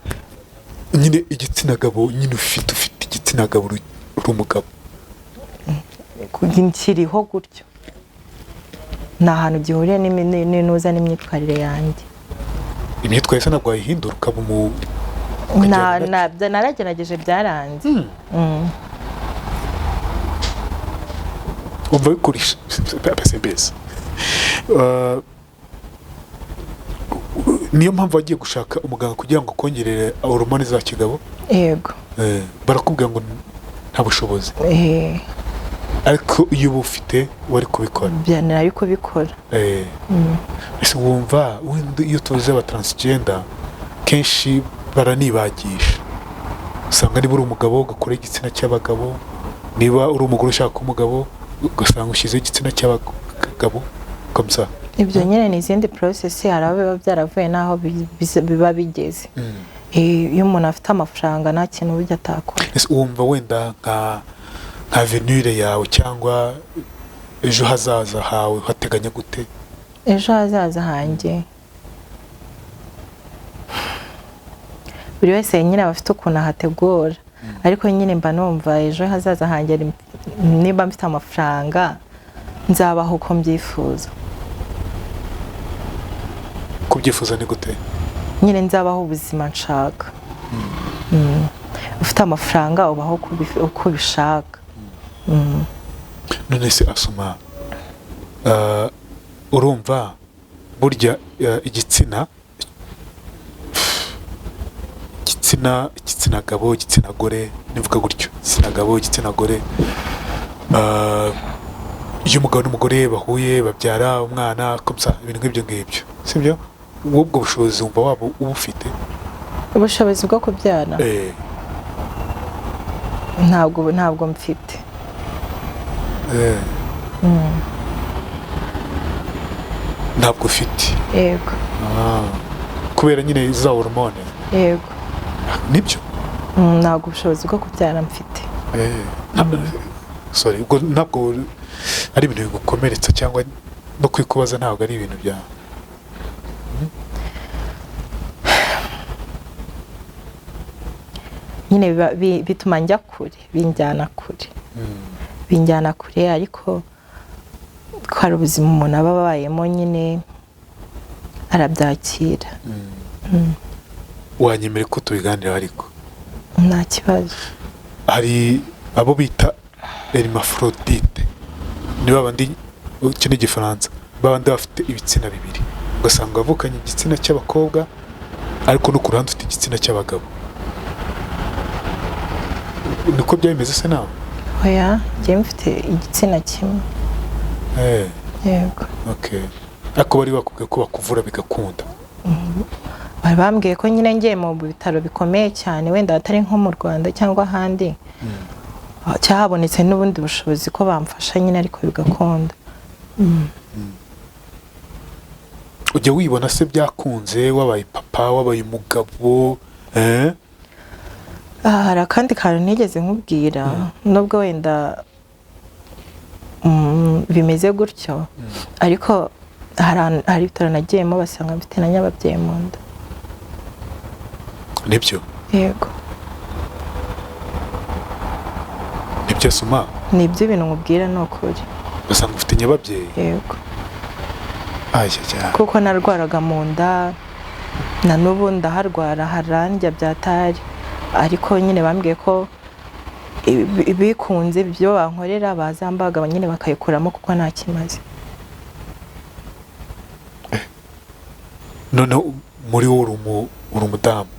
nyine igitsina gabo nyine ufite igitsina gabo, uri umugabo. Kiriho gutyo, ni ahantu gihuriye n'inuza n'imyitwarire yanjye. Imyitwarire se ntabwo wayihindura ukaba umu? Naragerageje byaranze. Umva bikurisha mbese. Niyo mpamvu wagiye gushaka umuganga kugira ngo akongerere hormone za kigabo? Yego. Barakubwira ngo nta bushobozi. Ariko iyo uba ufite wari kubikora? Nari kubikora. Ese wumva iyo tuvuze aba transgender kenshi baranibagisha, usanga niba uri umugabo ugakora igitsina cy'abagabo, niba uri umugore ushaka umugabo ugasanga ushyizeho igitsina cy'abagabo komsa. Ibyo nyine ni izindi process, hari aho biba byaravuye n'aho biba bigeze. Iyo umuntu afite amafaranga nta kintu burya atakora. Ese wumva wenda nka avenue yawe cyangwa ejo hazaza hawe hateganya gute? Ejo hazaza hanjye, buri wese nyine aba afite ukuntu ahategura, ariko nyine mba numva ejo hazaza hanjye niba mfite amafaranga nzabaho uko mbyifuza. Kubyifuza ni gute? Nyine nzabaho ubuzima nshaka. Ufite amafaranga ubaho uko ubishaka. None se Asuma, urumva burya igitsina igitsina gabo, igitsina gore, nivuga gutyo igitsina gabo, igitsina gore, iyo umugabo n'umugore bahuye babyara umwana komsa, ibintu nk'ibyo ngibyo, sibyo? Ubwo bushobozi wumva waba ubufite? Ubushobozi bwo kubyara? Ntabwo mfite. Ntabwo ufite? Yego. Kubera nyine za hormone? Yego. Nibyo? Ntabwo ubushobozi bwo kubyara mfite. Sorry, ubwo ntabwo ari ibintu bigukomeretsa cyangwa no kwikubaza, ntabwo ari ibintu bya nyine bituma njya kure, binjyana kure. Binjyana kure, ariko ko hari ubuzima umuntu aba abayemo nyine arabyakira. Wanyemere ko tubiganira ariko? Nta kibazo. Hari abo bita hermaphrodite, ni babandi, iki ni igifaransa, babandi bafite ibitsina bibiri, ugasanga bavukanye igitsina cy'abakobwa ariko no ku ruhande ufite igitsina cy'abagabo. Niko byabimeze se nawe? Oya, njye mfite igitsina kimwe. Yego. Okay. Ariko bari bakubwiye ko bakuvura bigakunda? Bari bambwiye ko nyine ngiye mu bitaro bikomeye cyane, wenda atari nko mu Rwanda cyangwa ahandi cyahabonetse n'ubundi bushobozi, ko bamfasha nyine ariko bigakunda. Ujya wibona se byakunze, wabaye papa, wabaye umugabo, eh? Aha hari akandi kantu ntigeze nkubwira, nubwo wenda bimeze gutyo, ariko hari ibitaro nagiyemo basanga mfite na nyababyeyi mu nda. Nibyo? Yego. Nibyo, Suma? Nibyo, ibintu nkubwira ni ukuri. Basanga ufite nyababyeyi? Yego. Aya cyane. Kuko narwaraga mu nda, na n'ubu ndaharwara, harandya byatari, ariko nyine bambwiye ko bikunze ibyo bankorera bazambaga nyine bakayikuramo kuko nta kimaze. Noneho muri wowe uri umudamu,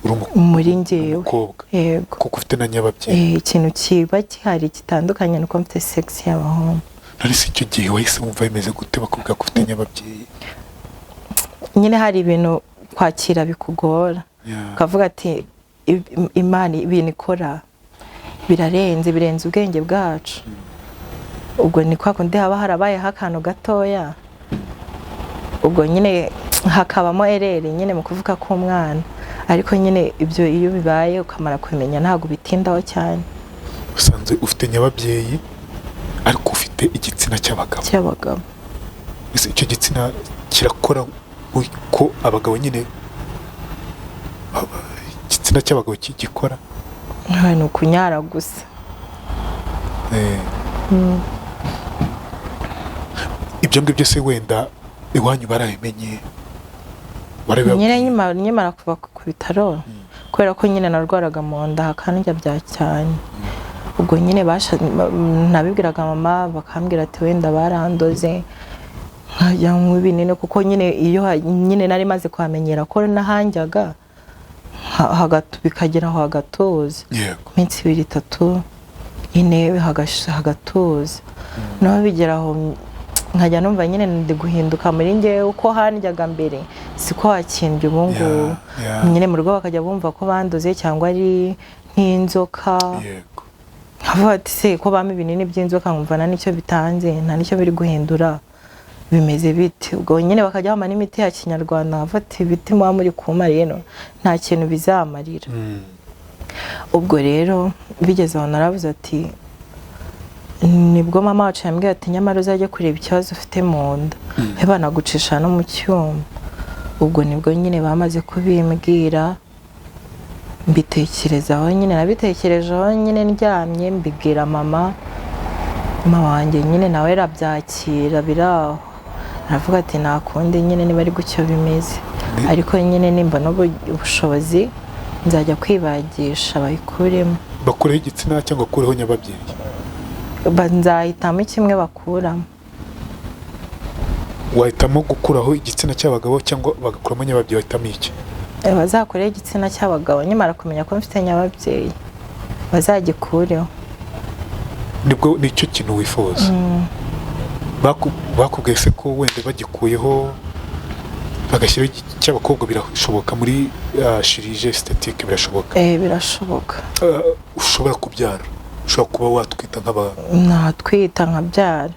uri Muri njyewe. umukobwa? Yego. Kuko ufite na nyababyeyi. Ikintu kiba gihari gitandukanye nuko mfite sex y'abahungu. None se icyo gihe wahise wumva bimeze gute bakubwira ko ufite nyababyeyi? Nyine hari ibintu kwakira bikugora, ukavuga ati Imana ibintu ikora birarenze, birenze ubwenge bwacu. Ubwo ni kwa kundi haba harabayeho akantu gatoya, ubwo nyine hakabamo ereri nyine mu kuvuga k'umwana, ariko nyine ibyo iyo bibaye ukamara kumenya ntabwo bitindaho cyane. Usanze ufite nyababyeyi ariko ufite igitsina cy'abagabo. Cy'abagabo. Ese icyo gitsina kirakora uko abagabo nyine igitsina cy'abagabo gikora? Ni ukunyara gusa. Ibyo ngibyo se wenda iwanyu barabimenye? Nyine nyimara kuva ku bitaro, kubera ko nyine narwaraga mu nda hakandya bya cyane, ubwo nyine nabibwiraga mama bakambwira ati wenda barandoze, nkajya nywa ibinini, kuko nyine iyo nyine nari maze kuhamenyera ko nahanjyaga bikagera aho hagatuza. Iminsi 2 3 4 hagatuza, naho bigera aho nkajya numva nyine ndi guhinduka muri njyewe, uko handyaga mbere siko hakindya ubu ngubu. Nyine mu rugo bakajya bumva ko bandoze cyangwa ari nk'inzoka. Nkavuga ati se ko bampa ibinini by'inzoka nkumva nta nicyo bitanze, nta nicyo biri guhindura, bimeze bite? Ubwo nyine bakajya bampa n'imiti ya kinyarwanda, nkavuga ati ibiti muba muri kumpa rero nta kintu bizamarira. Ubwo rero bigeze aho naravuze ati, nibwo mama wacu yambwiye ati nyamara uzajye kureba ikibazo ufite mu nda, banagucisha no mu cyuma. Ubwo nibwo nyine bamaze kubimbwira, mbitekerezaho nyine, nabitekerejeho nyine ndyamye, mbibwira mama. Mama wanjye nyine nawe arabyakira biraho, aravuga ati nta kundi nyine niba ari gutyo bimeze, ariko nyine nimba n'ubushobozi nzajya kwibagisha bayikuremo. Bakureho igitsina cyangwa bakureho nyababyeyi? Nzahitamo kimwe bakuramo. Wahitamo gukuraho igitsina cy'abagabo cyangwa bagakuramo nyababyeyi, wahitamo iki? Bazakureho igitsina cy'abagabo, nyamara kumenya ko mfite nyababyeyi bazagikureho. Nibwo nicyo kintu wifuza? Bakubwiye se ko wenda bagikuyeho bagashyiraho cy'abakobwa birashoboka muri chirurgie esthétique birashoboka? Birashoboka. Ushobora kubyara, ushobora kuba watwita nk'aba? Natwita nkabyara,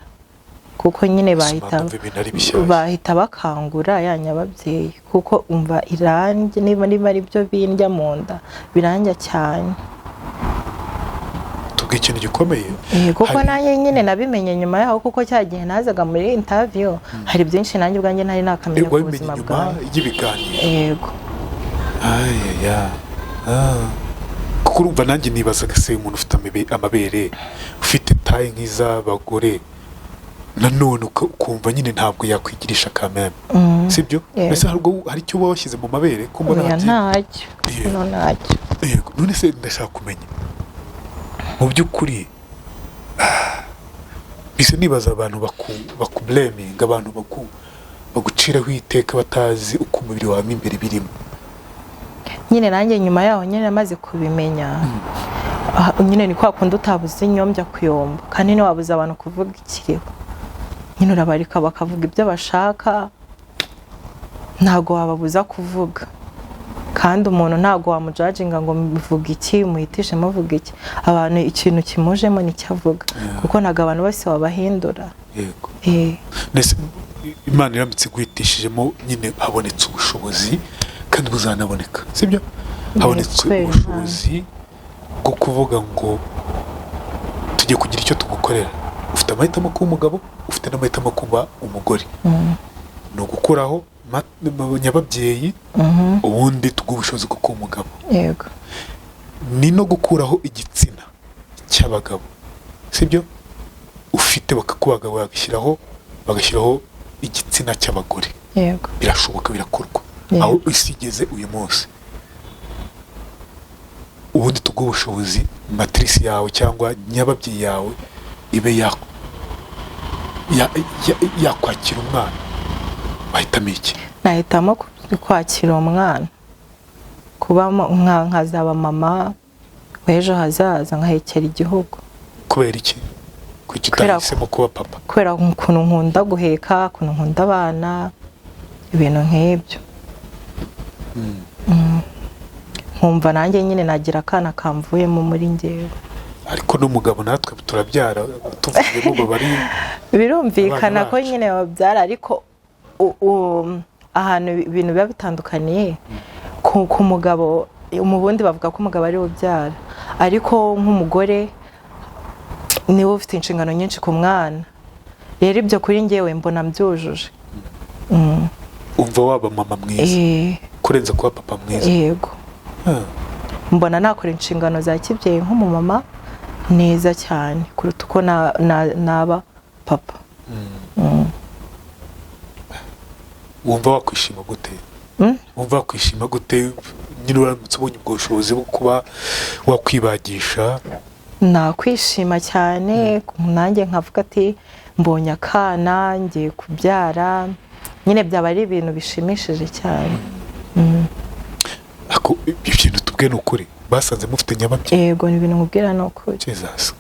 kuko nyine bahita bakangura ya nyababyeyi, kuko umva irangi niba ari byo bindya mu nda birandya cyane. Tubwiye ikintu gikomeye. Kuko nanjye nyine nabimenye nyuma yaho, kuko cya gihe nazaga muri interview hari byinshi nanjye ubwanjye ntari nakamenya ku buzima bwanjye. Y'ibiganiro. Yego. Kuko urumva nanjye nibazaga se umuntu ufite amabere, ufite taye nk'iz'abagore, nanone ukumva nyine ntabwo yakwigirisha kameme, sibyo? Mbese hari icyo uba washyize mu mabere ko mbona ntacyo? Ntacyo. Yego. None se ndashaka kumenya mu by'ukuri, mbese nibaza abantu bakubleminga, abantu baguciraho iteka batazi uko umubiri wawe mo imbere birimo. Nyine nanjye nyuma yaho nyine namaze kubimenya, nyine ni kwa kundi utabuze inyombya kuyomba, kandi ntiwabuze abantu kuvuga ikiriho. Nyine urabareka bakavuga ibyo bashaka, ntabwo wababuza kuvuga. Kandi umuntu ntabwo wamujajinga ngo muvuga iki, muhitishe muvuga iki. Abantu ikintu kimujemo nicyo avuga, kuko ntabwo abantu bose wabahindura. Yego. Eh, Nese Imana iramutse iguhitishijemo, nyine habonetse ubushobozi kandi buzanaboneka, sibyo? Habonetse kubera ubushobozi bwo kuvuga ngo tugiye kugira icyo tugukorera. Ufite amahitamo kuba umugabo, ufite n'amahitamo kuba umugore. Ni ugukuraho nyababyeyi, ubundi tuguha ubushobozi bwo kuba umugabo. Yego. Ni no gukuraho igitsina cy'abagabo, sibyo? Ufite bakakubaga, bagashyiraho igitsina cy'abagore. Yego. Birashoboka, birakorwa. Yego. Aho isi igeze uyu munsi, ubundi tuguha ubushobozi, matrice yawe cyangwa nyababyeyi yawe ibe yakwakira umwana, wahitamo iki? Nahitamo kwakira umwana, kuba nkazaba mama w'ejo hazaza, nkahekera igihugu. Kubera iki? Kuki utahisemo kuba papa? Kubera ukuntu nkunda guheka, ukuntu nkunda abana, ibintu nk'ibyo. Nkumva nanjye nyine nagira akana kamvuyemo muri njyewe. Ariko n'umugabo natwe turabyara, tuvuyemo baba ari Birumvikana abana ko bacu. nyine babyara, ariko ahantu ibintu biba bitandukaniye ku mugabo, mu bundi bavuga ko umugabo ari we ubyara, ariko nk'umugore niwe ufite inshingano nyinshi ku mwana. Rero ibyo kuri njyewe mbona mbyujuje. Umva waba mama mwiza Eh, kurenza kuba papa mwiza? Yego. Mbona nakora inshingano za kibyeyi nk'umumama neza cyane kuruta uko naba papa. Wumva wakwishima gute? Mm? Wumva wakwishima gute nyine uramutse ubonye ubwo bushobozi bwo kuba wakwibagisha? Nakwishima cyane, nanjye nkavuga ati mbonye akana ngiye kubyara, nyine byaba ari ibintu bishimishije cyane. Ako ibyo bintu tubwiye ni ukuri? Basanze mufite nyababyeyi? Yego, ni ibintu nkubwira ni ukuri. Jesus.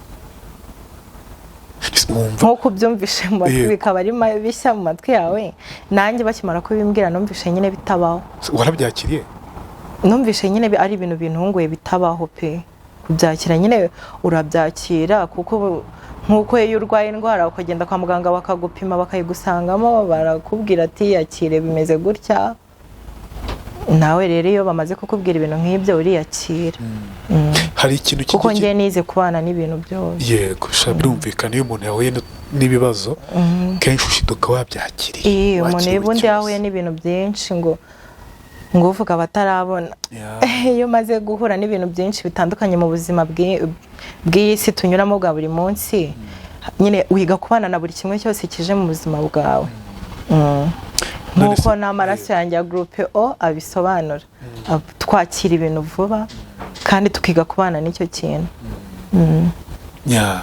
Wumva Nk'uko ubyumvishe mu matwi, Yego. bikaba ari bishya mu matwi yawe, nanjye bakimara kubimbwira numvishe nyine bitabaho. Warabyakiriye? Numvishe nyine ari ibintu bintunguye, bitabaho pe. Kubyakira nyine urabyakira, kuko nk'uko iyo urwaye indwara ukagenda kwa muganga bakagupima bakayigusangamo, barakubwira ati yakire, bimeze gutya. Nawe rero iyo bamaze kukubwira ibintu nk'ibyo uriyakira. Hari ikintu Kuko kijya njye nize kubana n'ibintu byose. Yego sha, birumvikana, iyo umuntu yahuye n'ibibazo kenshi ushiduka wabyakiriye. Iyo umuntu Wakiriye ubundi cyose. yahuye n'ibintu byinshi, ngo uvuga abatarabona, iyo umaze guhura n'ibintu byinshi bitandukanye mu buzima bw'iyi si tunyuramo bwa buri munsi, nyine wiga kubana na buri kimwe cyose kije mu buzima bwawe. None Nk'uko n'amaraso yanjye ya groupe O abisobanura, twakira ibintu vuba kandi tukiga kubana n'icyo kintu. Ya,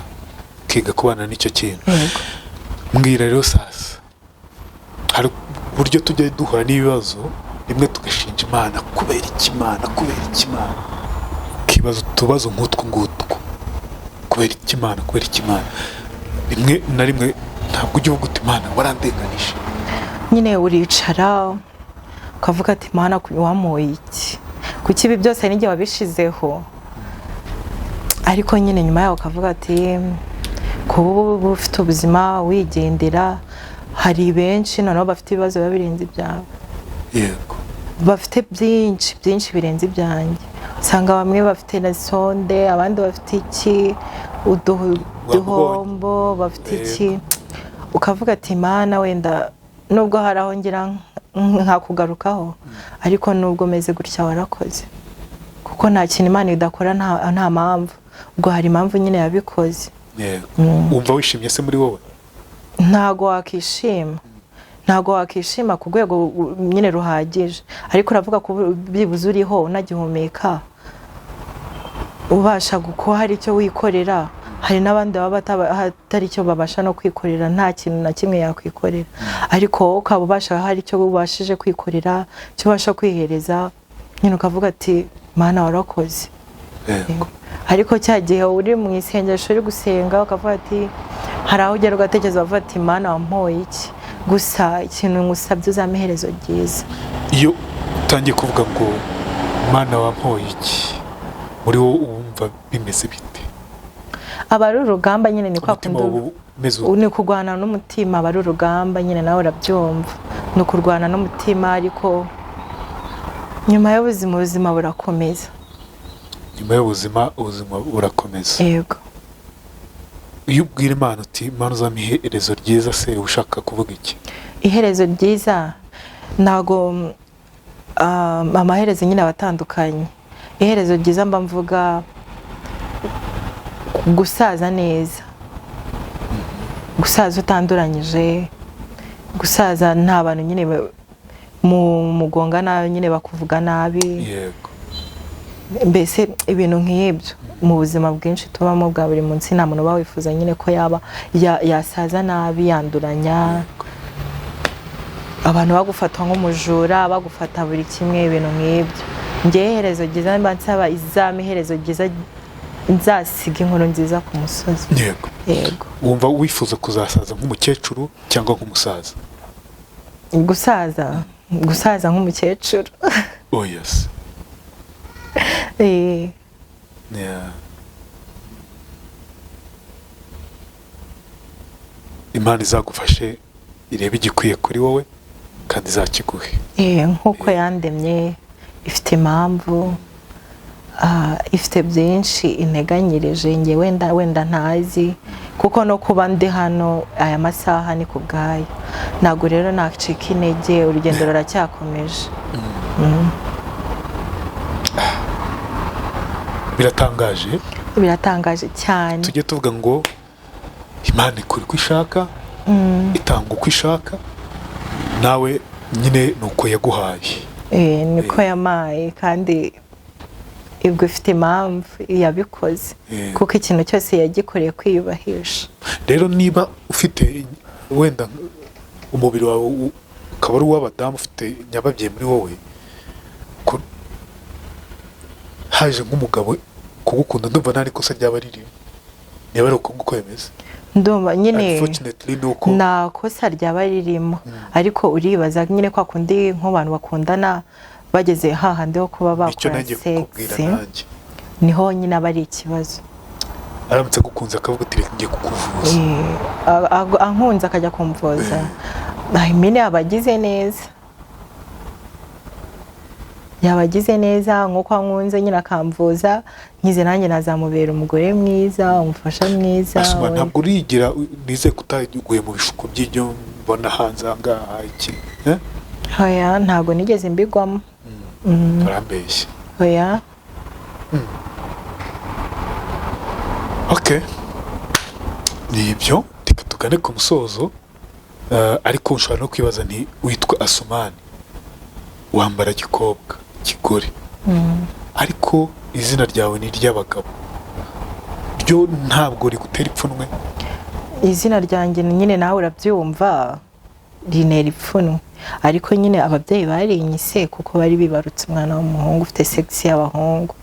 ukiga kubana n'icyo kintu. Yego. Mbwira rero sasa, hari uburyo tujya duhura n'ibibazo rimwe tugashinja Imana: kubera iki Imana, kubera iki Imana? Ukibaza utubazo nk'utwo ngutwo: kubera iki Imana, kubera iki Imana? Rimwe na rimwe ntabwo ujya uvuga uti Imana warandenganije? Nyine uricara ukavuga ati Mana, wamuye iki? Kuki ibi byose n'igihe wabishizeho? Ariko nyine nyuma yaho ukavuga ati kuba ubu ufite ubuzima wigendera, hari benshi noneho bafite ibibazo biba birenze ibyawe, bafite byinshi byinshi birenze ibyanjye. Usanga bamwe bafite na sonde, abandi bafite iki, uduhombo, bafite iki. Ukavuga ati Mana, wenda nubwo hari aho ngira nkakugarukaho, ariko nubwo meze gutya warakoze, kuko nta kintu Imana idakora nta mpamvu. Ubwo hari impamvu nyine yabikoze. Yego. Wumva wishimye se muri wowe? Ntago wakishima ku rwego nyine ruhagije, ariko uravuga ko byibuze uriho, unagihumeka, ubasha kuba hari icyo wikorera. Hari n'abandi baba hatari icyo babasha no kwikorera, nta kintu na kimwe yakwikorera, ariko wowe ukaba ubasha, hari icyo ubashije kwikorera, icyo ubasha kwihereza, nyine ukavuga ati Mana warakoze. Yego. Ariko cya gihe uri mu isengesho uri gusenga ukavuga ati, hari aho ugera ugatekereza ukavuga ati Mana wampoye iki, gusa ikintu ngusabye uzampe iherezo ryiza. Iyo utangiye kuvuga ngo Mana wampoye iki, muri wowe wumva bimeze bite? Aba ari urugamba nyine, ni kwa Umutima kundi wawe umeze ute? Ni kurwana n'umutima, aba ari urugamba nyine, nawe urabyumva, ni ukurwana n'umutima, ariko nyuma y'ubuzima ubuzima burakomeza. Nyuma y'ubuzima ubuzima burakomeza. Yego. Iyo ubwira Imana uti Imana uzampa iherezo ryiza, se uba ushaka kuvuga iki? Iherezo ryiza ntago amaherezo nyine aba atandukanye. Iherezo ryiza mba mvuga gusaza neza, gusaza utanduranyije, gusaza nta bantu nyine mugonga nabi nyine bakuvuga nabi. Yego. Mbese ibintu nk'ibyo mu buzima bwinshi tubamo bwa buri munsi, nta muntu uba wifuza nyine ko yaba yasaza nabi, yanduranya, abantu bagufata nk'umujura, bagufata buri kimwe, ibintu nk'ibyo. Njyewe iherezo ryiza mba nsaba izampa iherezo ryiza, nzasiga inkuru nziza ku musozi. Yego. Yego. Wumva wifuza kuzasaza nk'umukecuru cyangwa nk'umusaza? Gusaza nk'umukecuru. Oh yes. Yeah. Imana izagufashe irebe igikwiye kuri wowe kandi izakiguhe. Nk'uko yandemye ifite impamvu, ifite byinshi integanyirije njye wenda ntazi, kuko no kuba ndi hano aya masaha ni ku bwayo. Ntabwo rero nacika intege, urugendo ruracyakomeje. Biratangaje. Biratangaje cyane. Tujye tuvuga ngo Imana ikora uko ishaka, itanga uko ishaka, nawe nyine ni uko yaguhaye. Niko yamaye, kandi ibwo ifite impamvu yabikoze, kuko ikintu cyose yagikoreye kwiyubahisha. Rero niba ufite wenda umubiri wawe ukaba ari uw'abadamu, ufite nyababyeyi muri wowe, haje nk'umugabo kugukunda, ndumva nta n'ikosa ryaba ririmo, niba ari uko nguko bimeze. Ndumva nyine Unfortunately ni uko nta kosa ryaba ririmo, ariko uribaza nyine kwa kundi nk'abantu bakundana bageze hahandi ho kuba bakora sex, niho nyine aba ari ikibazo. Aramutse agukunze akavuga ati reka ngiye kukuvuza, ankunze akajya kumvuza, nyine aba agize neza, yabagize neza nk'uko ankunze nyine akamvuza, nkize nanjye nazamubera umugore mwiza, umufasha mwiza. Asuma, ntabwo urigira nize kutaguye mu bishuko by'ibyo mbona hanze aha ngaha iki? Oya, ntabwo nigeze mbigwamo. Barambeshya. Oya. Okay, ni ibyo, reka tugane ku musozo. Ariko ushobora no kwibaza nti witwa Asumani, wambara gikobwa kigore, ariko izina ryawe ni iry'abagabo, ryo ntabwo rigutera ipfunwe? Izina ryanjye nyine nawe urabyumva rinera ipfunwe, ariko nyine ababyeyi barinyise kuko bari bibarutse umwana w'umuhungu ufite sex y'abahungu.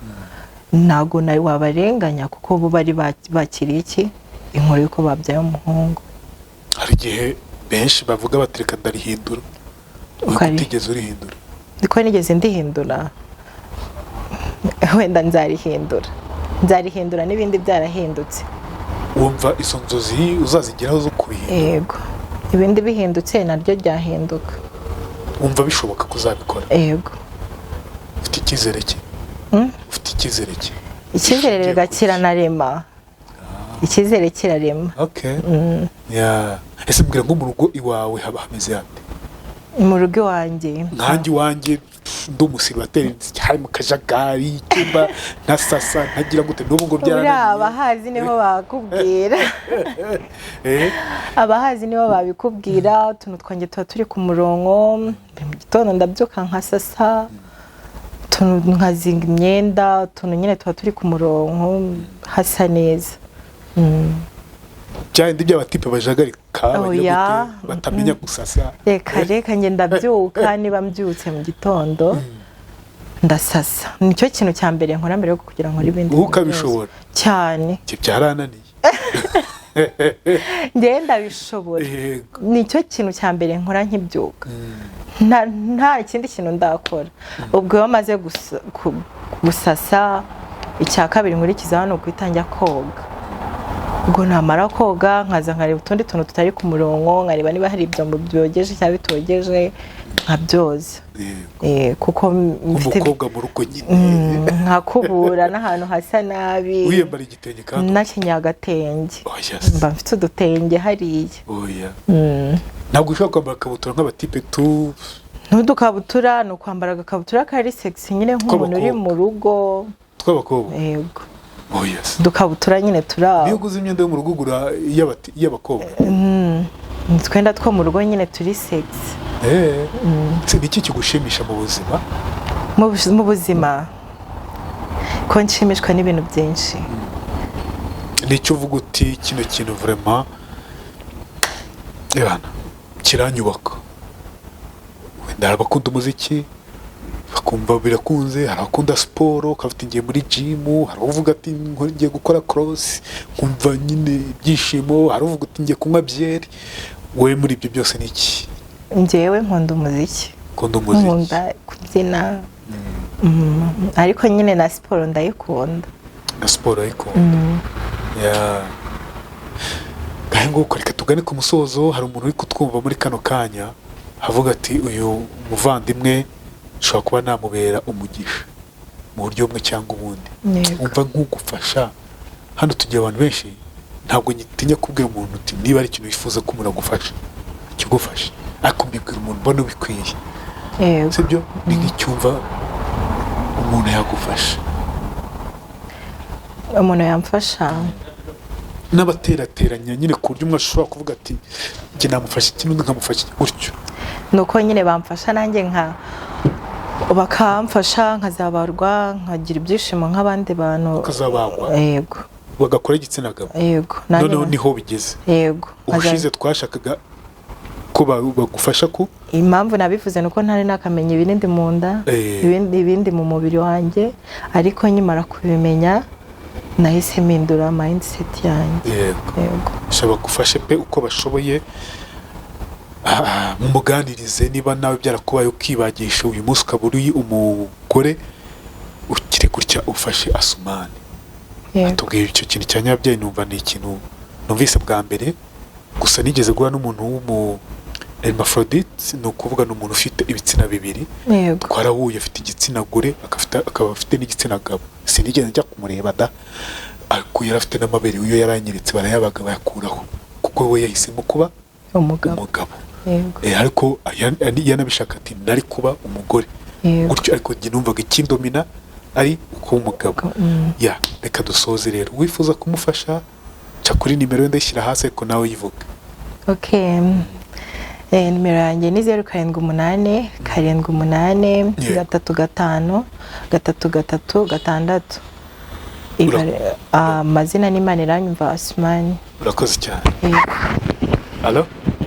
Ntabwo nawe wabarenganya kuko bo bari bakiriye iki inkuru y'uko babyaye umuhungu. Hari igihe benshi bavuga bati reka ndarihindura, utigeze urihindura? Ndiko nigeze ndihindura, wenda nzarihindura, nzarihindura n'ibindi byarahindutse. Wumva izo nzozi uzazigeraho zo kubihindura? Yego, ibindi bihindutse naryo ryahinduka. Wumva bishoboka kuzabikora? Yego. Ufite icyizere ki? Ufite icyizere ki? Icyizere kiranarema. Icyizere kirarema. Okay. Yeah. Ese mbwira ngo mu rugo iwawe haba hameze hate? Mu rugo iwanjye nkanjye iwanjye ndi umusiribateri, hari mu kajagari, icyumba ntasasa ntagira gute, n'ubu ngo byarananiye. Abahazi niho bakubwira. Abahazi niho babikubwira. Utuntu twanjye tuba turi ku murongo, mu gitondo ndabyuka nkasasa, utuntu nkazinga imyenda, utuntu nyine tuba turi ku murongo, hasa neza. Byandi by'abatipe bajagarika batamenya gusasa. Reka reka njye ndabyuka, niba mbyutse mu gitondo Ndasasa, nicyo kintu cya mbere nkora mbere yo kugira ngo nkore ibindi Wowe bintu byose. ukabishobora? Cyane. Ibyo byarananiye. Njyewe ndabishobora. Nicyo kintu cya mbere nkora nkibyuka, nta kindi kintu ndakora. Ubwo iyo maze gusasa, icya kabiri nkurikiza hano guhita njya koga. Ubwo namara koga, nkaza nkareba utundi tuntu tutari ku murongo, nkareba niba hari ibyombo byogeje cyangwa bitogeje, nkabyoza. Kuko mfite Umukobwa mu rugo nyine. Nkakubura n'ahantu hasa nabi. Wiyambara igitenge kandi? Nakenyeye agatenge. Oya se. Mba mfite udutenge hariya. Oya, ntabwo ushobora kwambara akabutura nk'abatipe tu? N'udukabutura, ni ukwambara agakabutura kari sexy nyine, nk'umuntu uri Tw'abakobwa. mu rugo. Tw'abakobwa? Yego. Oya se. Udukabutura nyine turi aho. Niyo uguze imyenda yo mu rugo, ugura iy'abakobwa? Ni utwenda two mu rugo nyine turi sexy. Se ni iki kigushimisha mu buzima? Mu buzima, ko nshimishwa n'ibintu byinshi. Nicyo uvuga uti: "Kino kintu vraiment, ebana, kiranyubaka"? Wenda hari abakunda umuziki bakumva birakunze, hari abakunda siporo ukafite ngiye muri gym, hari uvuga ati: "Ngiye gukora cross nkumva nyine ibyishimo", hari uvuga uti: "Ngiye kunywa byeri". Wowe muri ibyo byose ni iki? Njyewe nkunda umuziki. Ukunda umuziki? Nkunda kubyina. Ariko nyine na siporo ndayikunda. Na siporo ayikunda ya ngahe nguko. Reka tugane ku musozo. Hari umuntu uri kutwumva muri kano kanya avuga ati: "Uyu muvandimwe nshobora kuba namubera umugisha mu buryo bumwe cyangwa ubundi." Wumva nk'ugufasha hano, tugira abantu benshi. Ntabwo ngitinya kubwira umuntu uti: "Niba ari ikintu wifuza ko umuntu agufasha, kigufashe", ariko mbibwira umuntu mbona ubikwiye. Sibyo? Ni nk'icyumva umuntu yagufasha. Umuntu yamfasha? N'abaterateranya nyine, ku buryo umwe ashobora kuvuga ati: "Njye namufasha iki", n'undi nkamufasha iki, gutyo. Ni uko nyine bamfasha nanjye, nka bakamfasha nkazabarwa, nkagira ibyishimo nk'abandi bantu. Ukazabagwa? Yego. Bagakora igitsina gabo? Yego, nanjye. Noneho niho bigeze? Yego. Ubushize twashakaga ko bagufasha ku Impamvu nabivuze ni uko ntari nakamenya ibindi mu nda, ibindi mu mubiri wanjye, ariko nkimara kubimenya nahise mpindura mindset yanjye. Yego. Sha bagufashe pe uko bashoboye. Mumuganirize niba nawe byarakubaye ukibagisha, uyu munsi ukaba uri umugore ukiri gutya, ufashe Asumani. Atubwira icyo kintu cya nyababyeyi, numva ni ikintu numvise bwa mbere. Gusa nigeze guhura n'umuntu w'umu hermaphrodite, ni ukuvuga ni umuntu ufite ibitsina bibiri. Twarahuye, afite igitsina gore, akaba afite n'igitsina gabo. Sinigeze njya kumureba da, ariko yari afite n'amabere, iyo yaranyeretse, barayabaga bayakuraho kuko we yahisemo kuba umugabo. Umugabo. Yego. Ariko yanabishaka ati: "Nari kuba umugore gutyo", ariko njye numvaga ikindomina ari ukuba umugabo. Ya, reka dusoze rero. Wifuza kumufasha, ca kuri nimero ye, ndayishyira hasi, ariko nawe yivuga. Okay. Nimero yanjye ni 0787 78 35 336. Amazina ni Maniranyumva Asumani. Urakoze cyane. Yego. Alo.